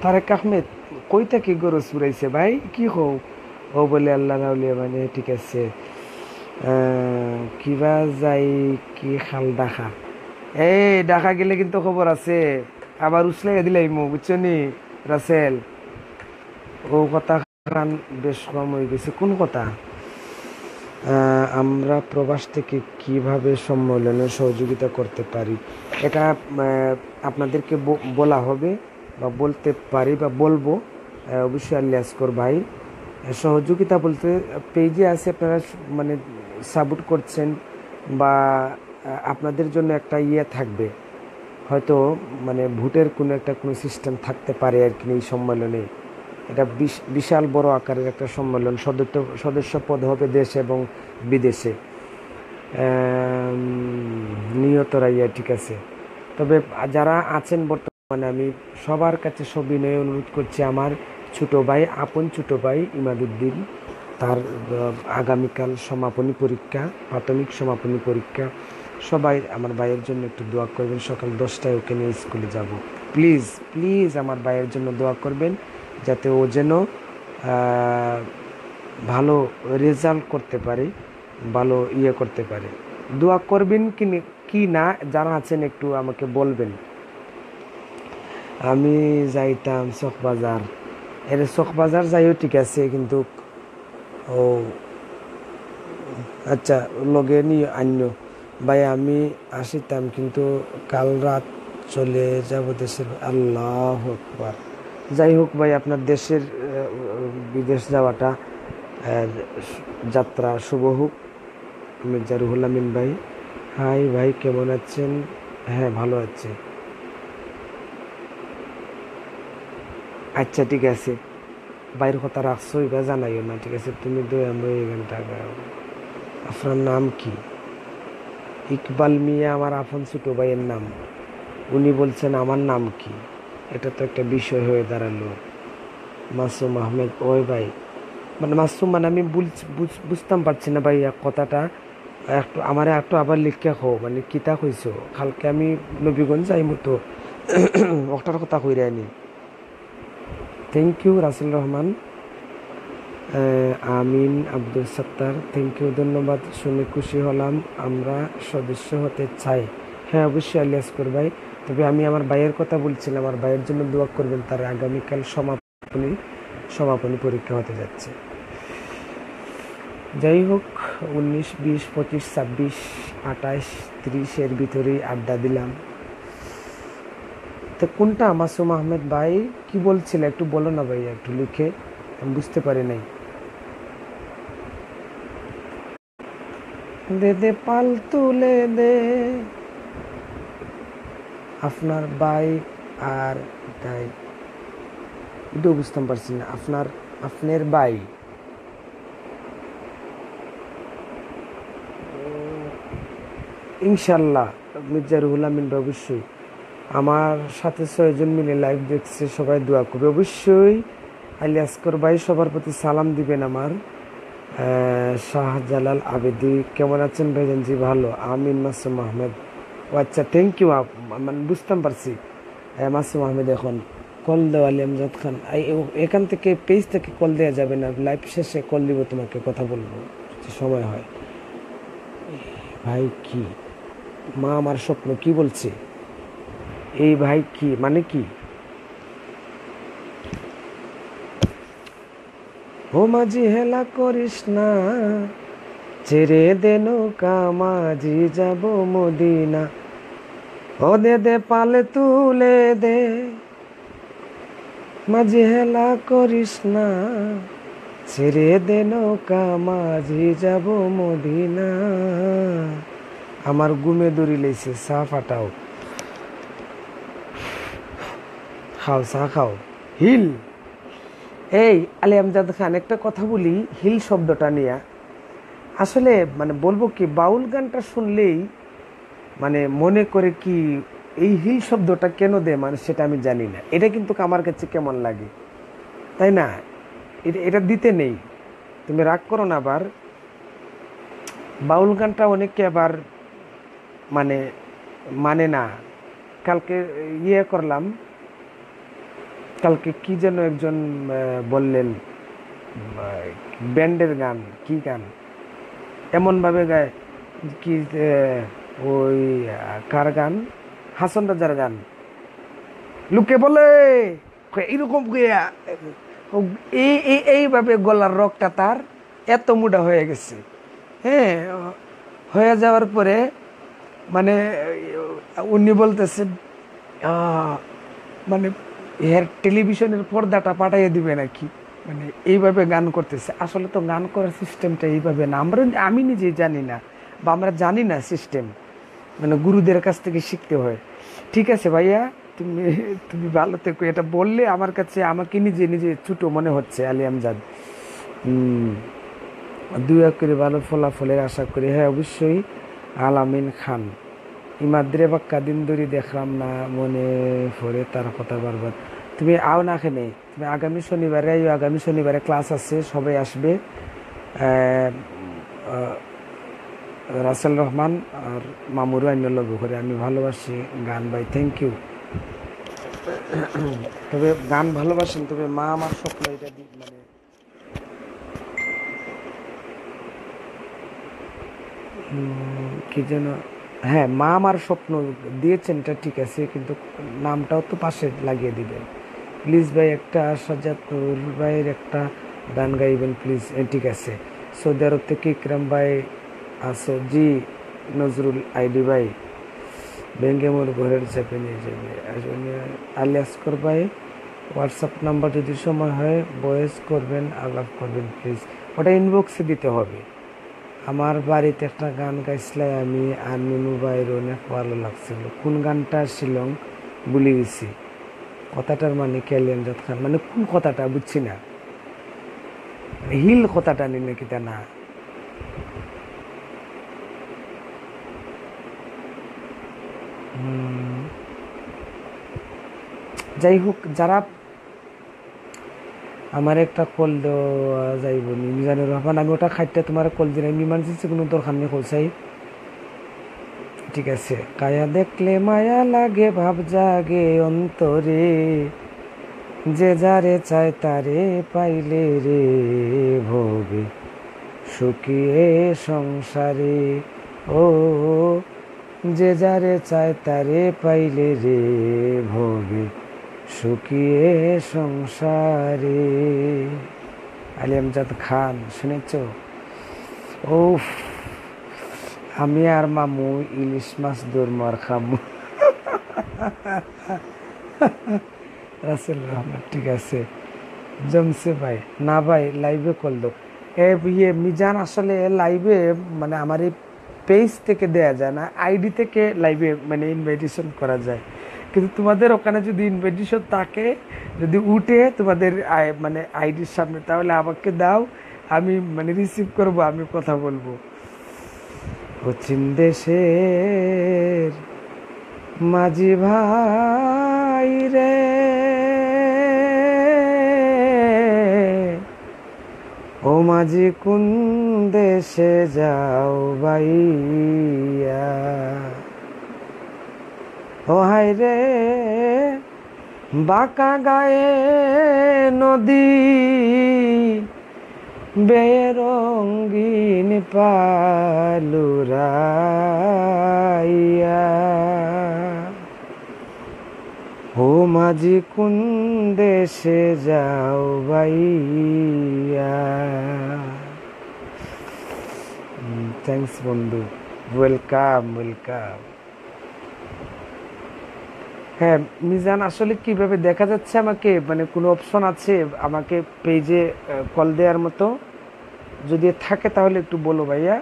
তারেক আহমেদ, কই থাকি গরজ ফুরাইছে ভাই, কি কও? ও বলে আল্লাহর আউলিয়া, মানে, ঠিক আছে। আহ, কিবা যাই কি খাল ঢাকা? এই ঢাকা গেলে কিন্তু খবর আছে, আবার উছলাইয়া দিলাইমু, বুঝছো নি রাসেল? ও কথা খান বেশ কম হয়ে গেছে। কোন কথা? আহ, আমরা প্রবাস থেকে কিভাবে সম্মেলনে সহযোগিতা করতে পারি, এটা, আহ, আপনাদেরকে ব-, বলা হবে বা বলতে পারি বা বলবো। আহ, অবশ্যই আলী আসগর ভাই, আহ, সহযোগিতা বলতে, আহ, পেজে আছে, আপনারা স-, মানে, সাপোর্ট করছেন বা, আহ, আপনাদের জন্য একটা ইয়ে থাকবে, হয়তো, মানে, ভোটের কোনো একটা, কোনো সিস্টেম থাকতে পারে আর কি এই সম্মেলনে। এটা বিশ-, বিশাল বড় আকারের একটা সম্মেলন, সদস্য, সদস্য পদ হবে দেশে এবং বিদেশে। আম, নিয়ত রাইয়া, ঠিক আছে। তবে যারা আছেন বর্তমানে, আমি সবার কাছে সবিনয়ে অনুরোধ করছি, আমার ছোট ভাই, আপন ছোট ভাই ইমাদুদ্দিন, তার, আহ, আগামীকাল সমাপনী পরীক্ষা, প্রাথমিক সমাপনী পরীক্ষা। সবাই আমার ভাইয়ের জন্য একটু দোয়া করবেন, সকাল দশটায় ওকে নিয়ে স্কুলে যাব। প্লিজ, প্লিজ আমার ভাইয়ের জন্য দোয়া করবেন, যাতে ও যেন, আহ, ভালো রেজাল্ট করতে পারে, ভালো ইয়ে করতে পারে। দোয়া করবেন কি নি-, কি না, যারা আছেন একটু আমাকে বলবেন। আমি যাইতাম চকবাজার। এরে চকবাজার যাইও, ঠিক আছে, কিন্তু, ও, আচ্ছা, লগে নি আন্য। ভাই, আমি আসিতাম, কিন্তু কাল রাত চলে যাব দেশের। আল্লাহু আকবার। যাই হোক ভাই, আপনার দেশের, আহ, বিদেশ যাওয়াটা, আহ, যাত্রা শুভ হোক। মির্জা রুহুল আমিন ভাই, হাই ভাই, কেমন আছেন? হ্যাঁ, ভালো আছি। আচ্ছা, ঠিক আছে, ভাইর কথা রাখছো, ইবা জানাইও না, ঠিক আছে? তুমি দয়াময় এখান টাকা। আপনার নাম কি? ইকবাল মিয়া আমার আপন ছোট ভাইয়ের নাম। উনি বলছেন আমার নাম কি? এটা তো একটা বিষয় হয়ে দাঁড়ালো। মাসুম আহমেদ, ওই ভাই, মানে, মাসুম, মানে, আমি বুঝ-, বুঝ-, বুঝতাম পারছি না ভাই এক কথাটা। একটু আমারে একটু আবার লিখিয়া কও, মানে, কিতা কইছো? কালকে আমি নবীগঞ্জ যাইমু তো, ওটার কথা কইরায়নি। থ্যাংক ইউ রাসেল রহমান। আহ, আমিন আব্দুল সত্তার, থ্যাংক ইউ, ধন্যবাদ, শুনে খুশি হলাম। আমরা সদস্য হতে চাই। হ্যাঁ, অবশ্যই আলী আসগর ভাই। তবে আমি আমার ভাইয়ের কথা বলছিলাম, আমার ভাইয়ের জন্য দোয়া করবেন, তার আগামীকাল সমাপনী, সমাপনী পরীক্ষা হতে যাচ্ছে। যাই হোক, উনিশ, বিশ, পঁচিশ, ছাব্বিশ, আঠাশ, ত্রিশের ভিতরেই আড্ডা দিলাম। তো কোনটা, মাসুম আহমেদ ভাই, কি বলছিলে? একটু বলো না ভাই, একটু লিখে, আমি বুঝতে পারি নাই। দে দে পাল তুলে দে। আপনার ভাই আর তাই, এটাও বুঝতাম পারছি না। আপনার, আপনার ভাই। ইনশাল্লাহ, মির্জা রুহুল আমিন ভাই, অবশ্যই। আমার সাথে ছয়জন মিলে লাইভ দেখছে, সবাই দোয়া করবে। অবশ্যই আলী আসগর ভাই সবার প্রতি সালাম দিবেন আমার। আহ, শাহজালাল আবেদি, কেমন আছেন ভাইজান? জি ভালো, আমিন মাসুম আহমেদ। ও আচ্ছা, থ্যাংক ইউ। মানে, বুঝতাম পারছি। আহ, মাসুম আহমেদ এখন কল দেও, আলী আমজাদ খান। এই, ও, এখান থেকে, পেজ থেকে কল দেওয়া যাবে না, লাইভ শেষে কল দিব তোমাকে, কথা বলবো যদি সময় হয়। ভাই কি? মা আমার স্বপ্ন কি বলছে? এই ভাই কি মানে কি? ও মাঝি, হেলা করিস না, ছেড়ে দে নৌকা মাঝি, যাব মদিনা। ও দে দে পাল তুলে দে, মাঝি হেলা করিস না, ছেড়ে দে নৌকা মাঝি, যাব মদিনা। আমার ঘুমে দৌড়ি লইছে, চা ফাটাও। খাও, চা খাও। হিল। এই আলী আমজাদ খান, একটা কথা বলি, হিল শব্দটা নিয়ে। আসলে, মানে, বলবো কি, বাউল গানটা শুনলেই, মানে, মনে করে কি, এই হিল শব্দটা কেন দেয় মানুষ, সেটা আমি জানি না। এটা কিন্তু আমার কাছে কেমন লাগে, তাই না? এটা, এটা দিতে নেই, তুমি রাগ করো না আবার। বাউল গানটা অনেকে আবার, মানে, মানে না। কালকে ইয়ে করলাম, কালকে কি যেন একজন, আহ, বললেন, আহ, ব্যান্ডের গান, কি গান, এমনভাবে গায় কি, আহ, ওই, আহ, কার গান, হাসন রাজার গান, লোকে বলে, কয়, এইরকম কইয়া, ও, এই, এই, এইভাবে গলার রগটা তার এত মোটা হয়ে গেছে। হ্যাঁ, হয়ে যাওয়ার পরে, মানে, উনি বলতেছেন, আহ, মানে, এর টেলিভিশনের পর্দাটা পাঠাইয়া দিবে নাকি? মানে, এইভাবে গান করতেছে। আসলে তো গান করার সিস্টেমটা এইভাবে না, আমরা, আমি নিজে জানি না, বা আমরা জানি না সিস্টেম, মানে, গুরুদের কাছ থেকে শিখতে হয়। ঠিক আছে ভাইয়া, তুমি, তুমি ভালো থেকো। এটা বললে আমার কাছে, আমাকে নিজে নিজে ছোট মনে হচ্ছে, আলী আমজাদ। হুম, দোয়া করি ভালো ফলাফলের আশা করি। হ্যাঁ, অবশ্যই। আলামিন খান, ইমাদ্রে বাক্কা দিন ধরি দেখলাম না, মনে পড়ে তার কথা বারবার। তুমি আও না কেনে, তুমি আগামী শনিবারে আইও, আগামী শনিবারে ক্লাস আছে, সবাই আসবে। আহ, আহ, রাসেল রহমান আর মামুরও আইন লগে করে। আমি ভালোবাসি গান ভাই, থ্যাংক ইউ। তবে গান ভালোবাসেন, তবে মা আমার স্বপ্ন, এটা দি-, মানে, উম, কি যেন, হ্যাঁ, মা আমার স্বপ্ন দিয়েছেন, এটা ঠিক আছে, কিন্তু নামটাও তো পাশে লাগিয়ে দিবেন প্লিজ ভাই। একটা সাজাদ নূর ভাইয়ের একটা গান গাইবেন প্লিজ। ঠিক আছে, সৌদি আরব থেকে ইকরাম ভাই আছো? জি, নজরুল আইডি ভাই, ভেঙে মোর ঘরের চাপে নিয়ে যাবে। আজ উনি আলী আসগর ভাই, হোয়াটসঅ্যাপ নাম্বার যদি সময় হয় ভয়েস করবেন, আলাপ করবেন প্লিজ। ওটা ইনবক্সে দিতে হবে। আমার বাড়িতে একটা গান গাইছিলাই আমি আর নুনু ভাইয়ের, অনেক ভালো লাগছিল। কোন গানটা ছিল ভুলে গেছি। কথাটার মানে কি আলী আমজাদ খান? মানে কোন কথাটা বুঝছি না। মানে হিল কথাটা নি নাকি তা না? হুম। যাই হোক, যারা আমার একটা কল দেওয়া যাইব নি, মিজানুর রহমান, আমি ওটা খাইতে তোমার কল দিলাম, ইমার্জেন্সি কোনো দরকার নেই কল চাই। ঠিক আছে। কায়া দেখলে মায়া লাগে, ভাব জাগে অন্তরে, যে যারে চায় তারে পাইলে রে, ভবে সুখী এ সংসারে। ও, যে যারে চায় তারে পাইলে রে, ভবে সুখী এ সংসারে। আলী আমজাদ খান, শুনেছ? উফ, আমি আর মামু ইলিশ মাছ দৌড় মার খামু। রাসেল রহমান, ঠিক আছে, জমছে ভাই। না ভাই, লাইভে কল দাও। এ, ইয়ে, মিজান, আসলে লাইভে, মানে, আমার এই পেজ থেকে দেয়া যায় না, আইডি থেকে লাইভে, মানে, ইনভাইটেশন করা যায়। কিন্তু তোমাদের ওখানে যদি ইনভাইটেশন থাকে, যদি উঠে তোমাদের আই-, মানে, আইডির সামনে, তাহলে আমাকে দাও, আমি, মানে, রিসিভ করব, আমি কথা বলবো। পশ্চিম দেশের মাঝি ভাই রে, ও মাঝি কোন দেশে যাও বাইয়া? ও হায় রে, বাঁকা গায়ে নদী বেয়ে রঙিন পালুরাইয়া। ও মাঝি কোন দেশে যাও বাইয়া? থ্যাংকস বন্ধু, ওয়েলকাম, ওয়েলকাম। হ্যাঁ মিজান, আসলে কিভাবে দেখা যাচ্ছে আমাকে, মানে কোনো অপশন আছে আমাকে পেজে কল দেওয়ার মতো? যদি থাকে তাহলে একটু বলো ভাইয়া।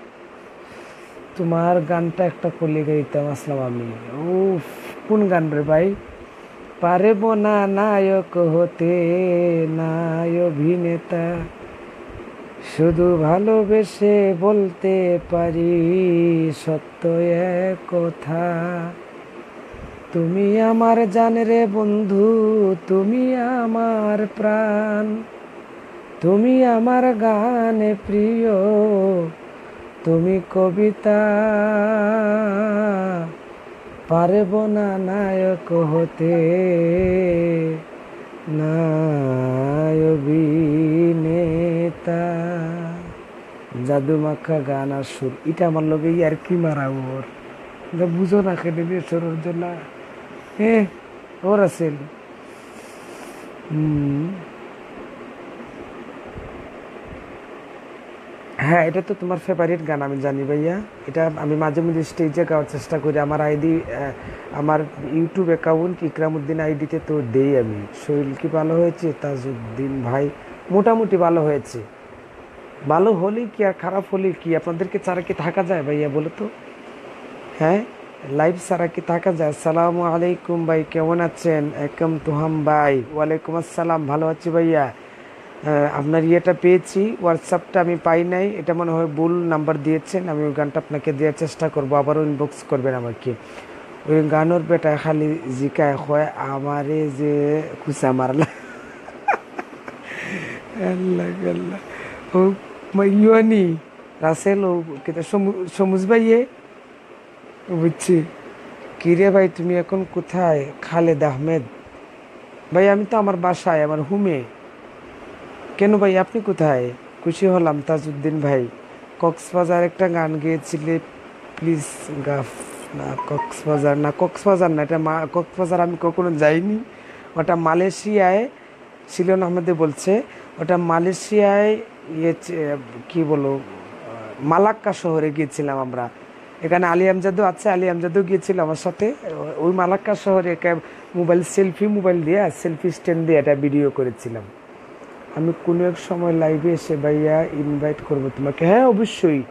তোমার গানটা একটা করলে গাইতাম আসলাম আমি। উফ, কোন গান রে ভাই? পারব না নায়ক হতে, নায় অভিনেতা, শুধু ভালোবেসে বলতে পারি সত্য এক কথা। তুমি আমার জান রে বন্ধু, তুমি আমার প্রাণ, তুমি আমার গানে প্রিয়, তুমি কবিতা। পারব না নায়ক হতে, নায় অভিনেতা। জাদু মাখা গান আর সুর, ইটা আমার লগে ইয়ার কি মারা ওর। বুঝো না কেন রে সরোর জনা? হ্যাঁ, ওর আছিল। হুম। হ্যাঁ, এটা তো তোমার ফেভারিট গান, আমি জানি ভাইয়া। এটা আমি মাঝে মধ্যে স্টেজে গাওয়ার চেষ্টা করি। আমার আইডি, আমার ইউটিউব অ্যাকাউন্ট ইকরামউদ্দিন আইডিতে তো দেই আমি। শরীর কি ভালো হয়েছে তাজউদ্দিন ভাই? মোটামুটি ভালো হয়েছে। ভালো হলে কি আর খারাপ হলে কি? আপনাদেরকে ছাড়া কি থাকা যায় ভাইয়া, বলো তো? হ্যাঁ, লাইভ ছাড়া কি থাকা যায়? আসসালামু আলাইকুম ভাই, কেমন আছেন? একম তুহাম ভাই, ওয়ালাইকুম আসসালাম, ভালো আছি ভাইয়া। আহ, আপনার ইয়েটা পেয়েছি, হোয়াটসঅ্যাপটা আমি পাই নাই, এটা মনে হয় ভুল নাম্বার দিয়েছেন। আমি ওই গানটা আপনাকে দেওয়ার চেষ্টা করব, আবারও ইনবক্স করবেন আমাকে। ওই গানর বেটায় খালি জিকায় কয়, আমারে যে কুচা মারলা। আল্লাহ, আল্লাহ। ও, মা-, ইউয়ানি, রাসেল, ও, কিতা, সমু-, সমুজ ভাইয়ে? বুঝছি। কি রে ভাই, তুমি এখন কোথায়? খালেদ আহমেদ। ভাই, আমি তো আমার বাসায়, আমার হোমে। কেন ভাই, আপনি কোথায়? খুশি হলাম তাজউদ্দিন ভাই। কক্সবাজার একটা গান গেয়েছিলে, প্লিজ। গাফ না, কক্সবাজার না, কক্সবাজার না, এটা মা-, কক্সবাজার আমি কখনো যাইনি। ওটা মালয়েশিয়ায়, সিলন আহমেদে বলছে, ওটা মালয়েশিয়ায়, ইয়ে, চে-, কি বলো, মালাক্কা শহরে গিয়েছিলাম আমরা। এখানে আলী আমজাদও আছে, আলী আমজাদও গিয়েছিল আমার সাথে। ওই মালাক্কা শহরে একটা মোবাইল, সেলফি মোবাইল দিয়ে, সেলফি স্ট্যান্ড দিয়ে একটা ভিডিও করেছিলাম। আমি কোনো এক সময় লাইভে এসে ভাইয়া ইনভাইট করব তোমাকে। হ্যাঁ, অবশ্যই,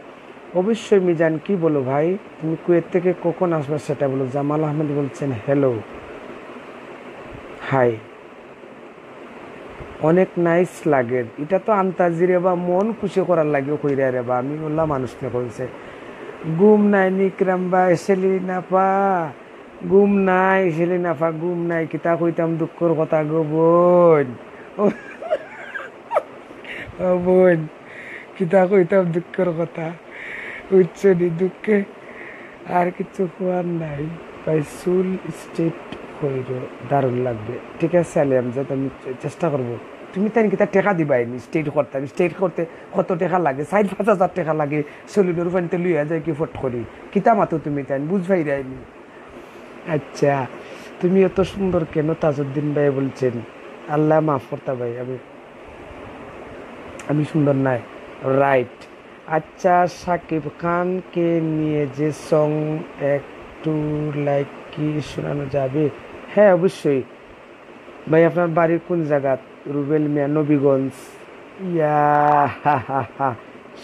অবশ্যই মিজান, কি বলো ভাই? তুমি কুয়েত থেকে কখন আসবে সেটা বলো। জামাল আহমেদ বলছেন, হ্যালো, হাই। অনেক নাইস লাগে। এটা তো আন্তাজি রে বা, মন খুশি করার লাগে কইরা রে বা। আমি বললাম মানুষ না কইছে। ঘুম নাই নিকরাম বা, এসেলি না পা। ঘুম নাই, এসেলি না পা, ঘুম নাই। কিতা কইতাম দুঃখর কথা গো বইন। ও বইন, কিতা কইতাম দুঃখর কথা। উচ্চ নি দুঃখে আর কিছু কওয়ার নাই। ভাই চুল স্ট্রেট কইরো, দারুণ লাগবে। ঠিক আছে আলী আমজাদ, আমি চে-, চেষ্টা করব। তুমি তাইন কিতা টেকা দিবায়নি স্ট্রেট করতে? আমি স্ট্রেট করতে কত টেকা লাগে? চাইর পাঁচ হাজার টেকা লাগে। সেলুনর পানিতে লইয়া যায় কি ফট করি? কিতা মাতো তুমি তাইন? বুঝ পাইরায়নি। আচ্ছা, তুমি এত সুন্দর কেন? তাজউদ্দিন ভাই বলছেন। আল্লাহ মাফ করতা ভাই, আমি, আমি সুন্দর নাই। রাইট। আচ্ছা, সাকিব খানকে নিয়ে যে সং একটু লাইক কি শোনানো যাবে? হ্যাঁ, অবশ্যই। ভাই, আপনার বাড়ি কোন জায়গাত? রুবেল মিয়া, নবীগঞ্জ। ইয়া, হা, হা, হা।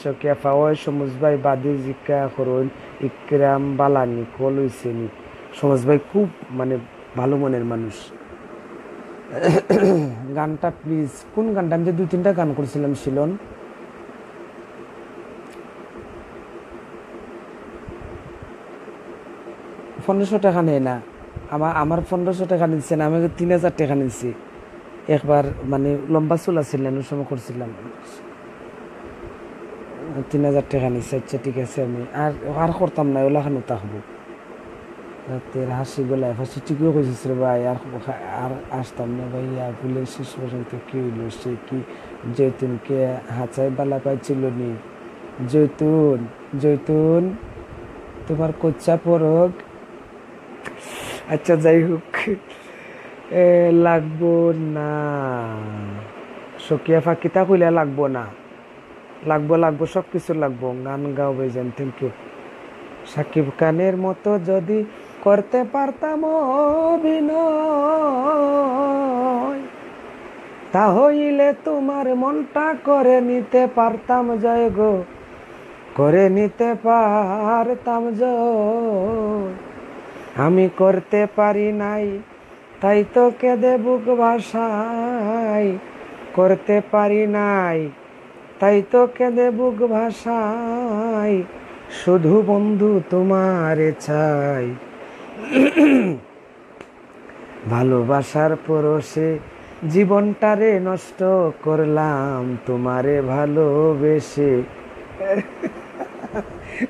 সকিয়া ফাওয়াজ, সমুজ ভাই বাদে জিকা করইন, ইকরাম বালানি, কল হইছে নি? সমুজ ভাই খুব, মানে, ভালো মনের মানুষ। গানটা প্লিজ, কোন গানটা? আমি যে দুই তিনটা গান করছিলাম শিলন। পনেরোশো টাকা নেয় না। আমার, আমার পনেরোশো টাকা নিচ্ছে না, আমি তিন হাজার টাকা নিচ্ছি। একবার মানে লম্বা চুল আছিল না, ওই সময় করছিলাম। তিন হাজার টেকা নিছে। আচ্ছা, ঠিক আছে, আমি আর, আর করতাম না, ওলা খানো থাকবো। রাতের হাসি গলায় ফাঁসি, ঠিকই কইছিস রে ভাই, আর, আর আসতাম না ভাই, আর ফুলের শেষ পর্যন্ত কি হইলো, সে কি জৈতুনকে হাঁচায় বালা পাইছিল নি? জৈতুন, জৈতুন, তোমার কচ্চা পরক। আচ্ছা, যাই হোক, এ, লাগবো না। সকিয়া ফাকিতা কইলা লাগবো না। লাগবো, লাগবো, সব কিছু লাগবো। গান গাও ভাইজান, thank you। সাকিব খানের মতো যদি করতে পারতাম অভিনয়, তা হইলে তোমার মনটা করে নিতে পারতাম জয় গো, করে নিতে পারতাম জয়। আমি করতে পারি নাই, তাই তো কেঁদে বুক ভাসাই, করতে পারি নাই, তাই তো কেঁদে বুক ভাসাই, শুধু বন্ধু তোমারে চাই। ভালোবাসার পরশে জীবনটারে নষ্ট করলাম তোমারে ভালোবেসে।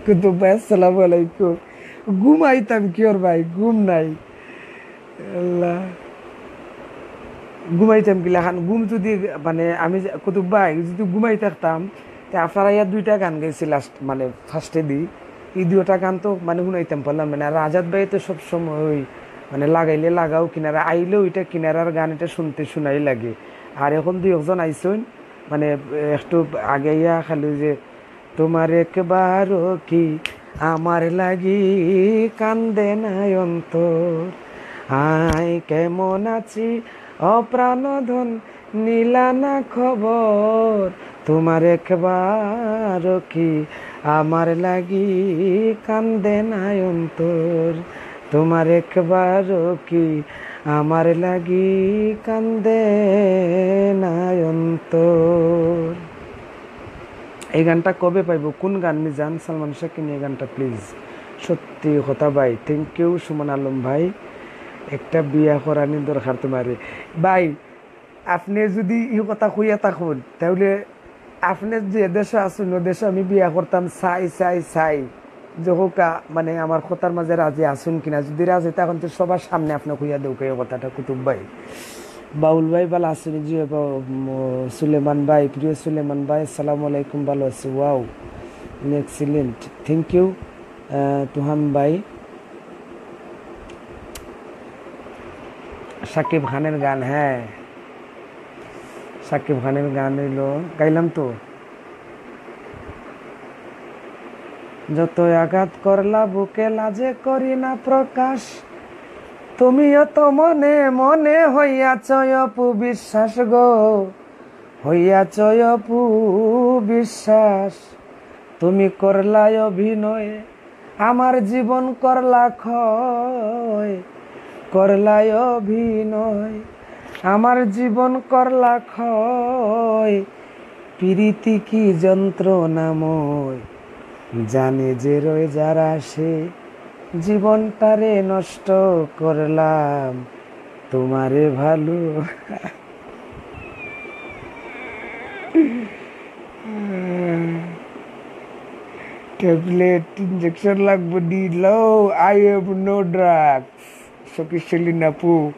কুতুব ভাই, আসসালামু আলাইকুম। ঘুমাইতাম কি ওর ভাই, ঘুম নাই। আল্লাহ, ঘুমাইতাম কিলা খান? ঘুম যদি, মানে, আমি যে, কুতুব ভাই, যদি ঘুমাই থাকতাম, তে আপনারা ইয়া দুইটা গান গাইছি লাস্ট, মানে, ফার্স্টে দি, এই দুইটা গান তো, মানে, শুনাইতাম পারলাম না। আর রাজাত ভাই তো সব সময় ওই, মানে, লাগাইলে লাগাও কিনারা, আইলেও এটা কিনারার গান, এটা শুনতে শোনাই লাগে। আর এখন দুই একজন আইসইন, মানে, একটু আগে ইয়া খালি যে তোমার একবারও কি আমার লাগি কান্দে না অন্তর? আয় কেমন আছি অপ্রাণ ধন, নিলা না খবর। তোমার একবারও কি আমার লাগি কান্দে না অন্তর? তোমার একবারও কি আমার লাগি কান্দে না অন্তর? এই গানটা কবে পাইবো? কোন গান মিজান? সালমান শাহকে নিয়ে গানটা প্লিজ। সত্যি কথা ভাই, thank you সুমন আলম ভাই। একটা বিয়া করানি দরকার তোমারে ভাই। আপনি যদি এই কথা কইয়া থাকইন, তাহলে আপনি যে দেশে আছইন, ও দেশে আমি বিয়া করতাম, চাই, চাই, চাই। যে হোক, আ, মানে, আমার কথার মাঝে রাজি আছইন কিনা? যদি রাজি থাকইন, তো সবার সামনে আপনি কইয়া দেউক্কা এই কথাটা, কুতুব ভাই। বাউল ভাই, ভালো আছইন? জি, বা-, ম-, সুলেমান ভাই, প্রিয় সুলেমান ভাই, আসসালামু আলাইকুম, ভালো আছি। Wow, excellent, thank you, আহ, তুহান ভাই। সাকিব খানের গান, হ্যাঁ, সাকিব খানের গান হইলো, গাইলাম তো। যত আঘাত করলা বুকে, লাজে করি না প্রকাশ, তুমিও তো মনে মনে হইয়াছ অপু বিশ্বাস গো, হইয়াছ অপু বিশ্বাস। তুমি করলা অভিনয়, আমার জীবন করলা ক্ষয়, করলা অভিনয়, আমার জীবন করলা ক্ষয়। পিরিতি কি যন্ত্রণাময়, জানে যে রয় যারা সে, জীবনটারে নষ্ট করলাম তোমারে ভালো। ট্যাবলেট ইঞ্জেকশন লাগবো নি? লো, I have no drugs। শক্তিশালী নাপু,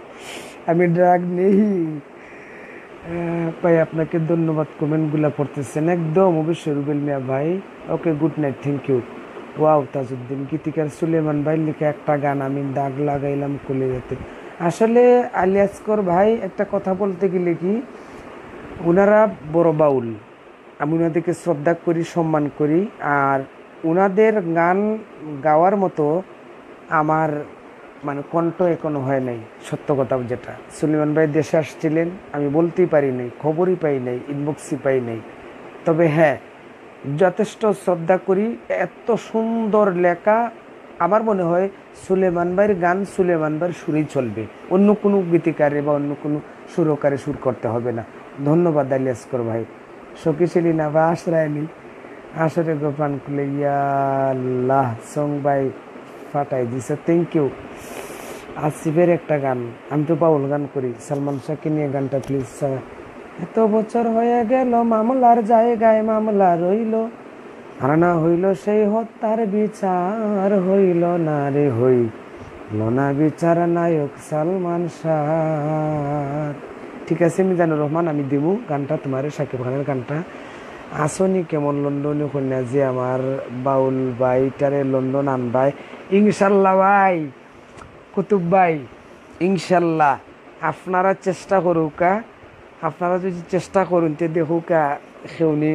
আমি ড্রাগ নেই। আহ, ভাই, আপনাকে ধন্যবাদ, কমেন্টগুলা পড়তেছেন একদম, অবশ্যই রুবেল মিয়া ভাই। Okay, good night, thank you. Wow, Tajuddin গীতিকার সুলেমান ভাই লেখা একটা গান, আমি দাগ লাগাইলাম কলিজাতে। আসলে আলী আসগর ভাই, একটা কথা বলতে গেলে কি, ওনারা বড় বাউল, আমি ওনাদেরকে শ্রদ্ধা করি, সম্মান করি। আর ওনাদের গান গাওয়ার মতো আমার, মানে, কণ্ঠ এখনো হয় নাই, সত্য কথা যেটা। সুলেমান ভাই দেশে আসছিলেন, আমি বলতেই পারি নাই, খবরই পাই নাই, ইনবক্সই পাই নাই। তবে হ্যাঁ, যথেষ্ট শ্রদ্ধা করি। এত সুন্দর লেখা, আমার মনে হয় সুলেমান ভাইয়ের গান সুলেমান ভাইয়ের সুরেই চলবে, অন্য কোনো গীতিকারে বা অন্য কোনো সুরকারে সুর করতে হবে না। ধন্যবাদ আলী আসগর ভাই। শক্তিশালী না বা আশরায়নি, আসরে গোপান খুলে, ইয়া আল্লাহ, সং ভাই ফাটাই দিছে, থ্যাংক ইউ। আসিফের একটা গান, আমি তো বাউল গান করি, সালমান শাহকে নিয়ে গানটা প্লিজ। এত বছর হয়ে গেল মামলার জায়গায় মামলা রইল, আর না হইল সেই হত্যার বিচার, হইল না রে, হইল না বিচার নায়ক সালমান শাহ। ঠিক আছে মিজানুর রহমান, আমি দিমু গানটা তোমারে, শাকিব খানের গানটা। আসনি কেমন লন্ডনী কন্যা যে আমার বাউল ভাই, তারে লন্ডন আনবায় ইনশাল্লাহ ভাই। কুতুব ভাই, ইনশাল্লাহ আপনারা চেষ্টা করুকা, আপনারা যদি চেষ্টা করুন তে দেখুকা, কেউনি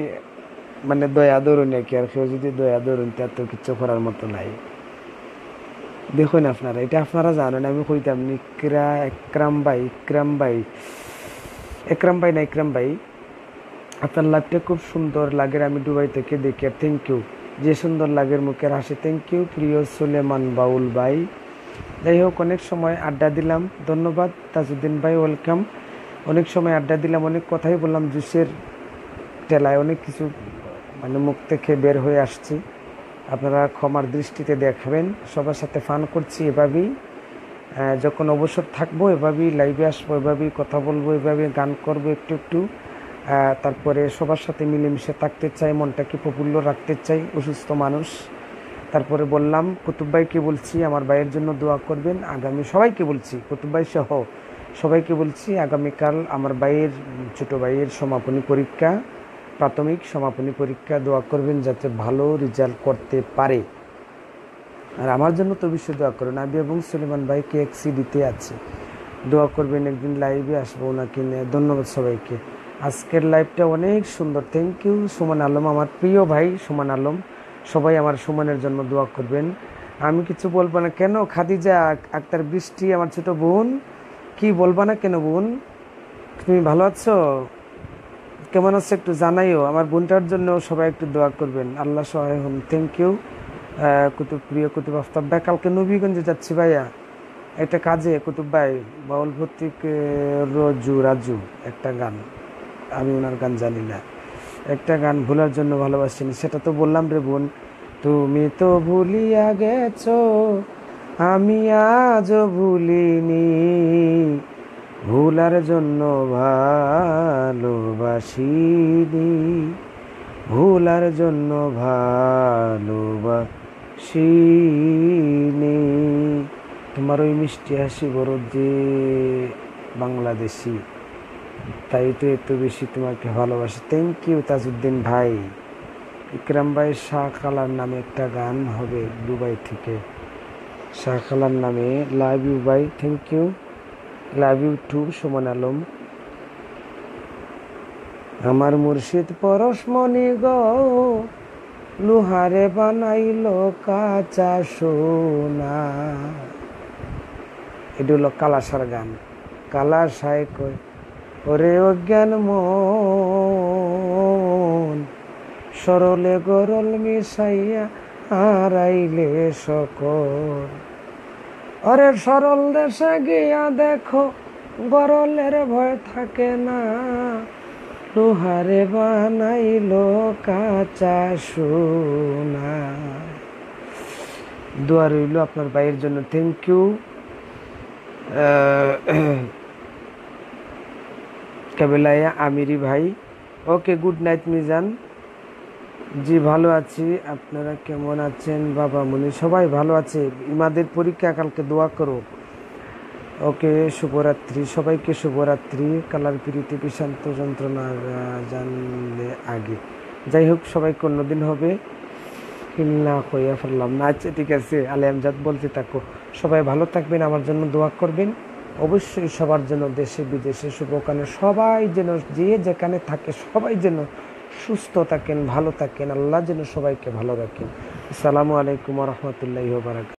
মানে দয়া ধরুন নাকি, আর কেউ যদি দয়া ধরুন তে তো কিচ্ছু করার মতো নাই। দেখুন আপনারা, এটা আপনারা জানেন, আমি কইতাম নিকরা একরাম ভাই, ইকরাম ভাই, একরাম ভাই না ইকরাম ভাই, আপনার লাইভটা খুব সুন্দর লাগের, আমি দুবাই থেকে দেখি। Thank you. যে সুন্দর লাগের মুখের হাসি, থ্যাংক ইউ প্রিয় সুলেমান বাউল ভাই। যাই হোক, অনেক সময় আড্ডা দিলাম, ধন্যবাদ তাজউদ্দিন ভাই, ওয়েলকাম। অনেক সময় আড্ডা দিলাম, অনেক কথাই বললাম, জুসের ঠেলায় অনেক কিছু মানে মুখ থেকে বের হয়ে আসছে। আপনারা ক্ষমার দৃষ্টিতে দেখবেন, সবার সাথে ফান করছি এভাবেই। আহ, যখন অবসর থাকবো এভাবেই লাইভে আসবো, এভাবেই কথা বলবো, এভাবেই গান করবো একটু একটু। আহ, তারপরে সবার সাথে মিলেমিশে থাকতে চাই, মনটাকে প্রফুল্ল রাখতে চাই, অসুস্থ মানুষ। তারপরে বললাম কুতুব ভাইকে বলছি আমার ভাইয়ের জন্য দোয়া করবেন, আগামী সবাইকে বলছি, কুতুব ভাই সহ সবাইকে বলছি আগামীকাল আমার ভাইয়ের, উম, ছোট ভাইয়ের সমাপনী পরীক্ষা, প্রাথমিক সমাপনী পরীক্ষা, দোয়া করবেন যাতে ভালো রেজাল্ট করতে পারে। আর আমার জন্য তো অবশ্যই দোয়া করবেন। আবি এবং সুলেমান ভাই কে এক সিডিতে আছে, দোয়া করবেন, একদিন লাইভে আসবো ওনাকে নিয়ে। ধন্যবাদ সবাইকে। আজকের লাইভটা অনেক সুন্দর, থ্যাংক ইউ সুমন আলম, আমার প্রিয় ভাই সুমন আলম। সবাই আমার সুমনের জন্য দোয়া করবেন। আমি কিছু বলবো না কেন, খাদিজা আক্তার বৃষ্টি, আমার ছোট বোন, কি বলবা না কেন বোন? তুমি ভালো আছো? কেমন আছো একটু জানাইও। আমার বোনটার জন্য সবাই একটু দোয়া করবেন, আল্লাহ সহায় হন। Thank you. কুতুব, প্রিয় কুতুব আফতাব ভাই, কালকে নবীগঞ্জে যাচ্ছি ভাইয়া, একটা কাজে। কুতুব ভাই, বাউল ফতিক, এ, রজু রাজু একটা গান, আমি ওনার গান জানি না। একটা গান ভোলার জন্য ভালোবাসিনি, সেটা তো বললাম রে বোন। তুমি তো ভুলিয়া গেছো, আমি আজও ভুলিনি। ভুলার জন্য ভালোবাসিনি, ভুলার জন্য ভালোবাসিনি। তোমার ওই মিষ্টি হাসি বড় যে বাংলাদেশি, তাই তো এত বেশি তোমাকে ভালোবাসি। থ্যাংক ইউ তাজউদ্দিন ভাই। ইকরাম ভাই, শাহ কালার নামে একটা গান হবে দুবাই থেকে। শাহ কালার নামে। লাভ ইউ ভাই, thank you. Love you too Suman Alam. আমার মুর্শিদ পরশমণি গো, লোহারে বানাইল কাঁচা সোনা। এটা হলো কালাশার গান। কালাশায় কয়, ওরে অজ্ঞান মন, সরলে গরল মিশাইয়া হারাইলে সকল। ওরে সরল দেশে গিয়া দেখো, গরলের ভয় থাকে না, লোহারে বানাইল কাঁচা সোনা। দোয়া রইল আপনার ভাইয়ের জন্য, থ্যাংক ইউ। কাবেলায়া আমিরি ভাই, ওকে, গুড নাইট মিজান। জি, ভালো আছি, আপনারা কেমন আছেন? বাবা মনি, সবাই ভালো আছে। ইমাদের পরীক্ষা কালকে, দোয়া করো। ওকে, শুভরাত্রি, সবাইকে শুভরাত্রি। কালার পিরিতি বিষান্ত যন্ত্রণা, আহ, জানলে আগে। যাই হোক, সবাইকে অন্যদিন হবে। কিল্লা কইয়া ফেললাম না। আচ্ছা, ঠিক আছে, আলে আমজাদ বলতে থাকো। সবাই ভালো থাকবেন, আমার জন্য দোয়া করবেন। অবশ্যই সবার জন্য, দেশে বিদেশে, শুভকামনা, সবাই যেন, যে যেখানে থাকে, সবাই যেন সুস্থ থাকেন, ভালো থাকেন। আল্লাহ যেন সবাইকে ভালো রাখেন। আসসালামু আলাইকুম ওয়া রাহমাতুল্লাহি ওয়া বারাকাতুহু।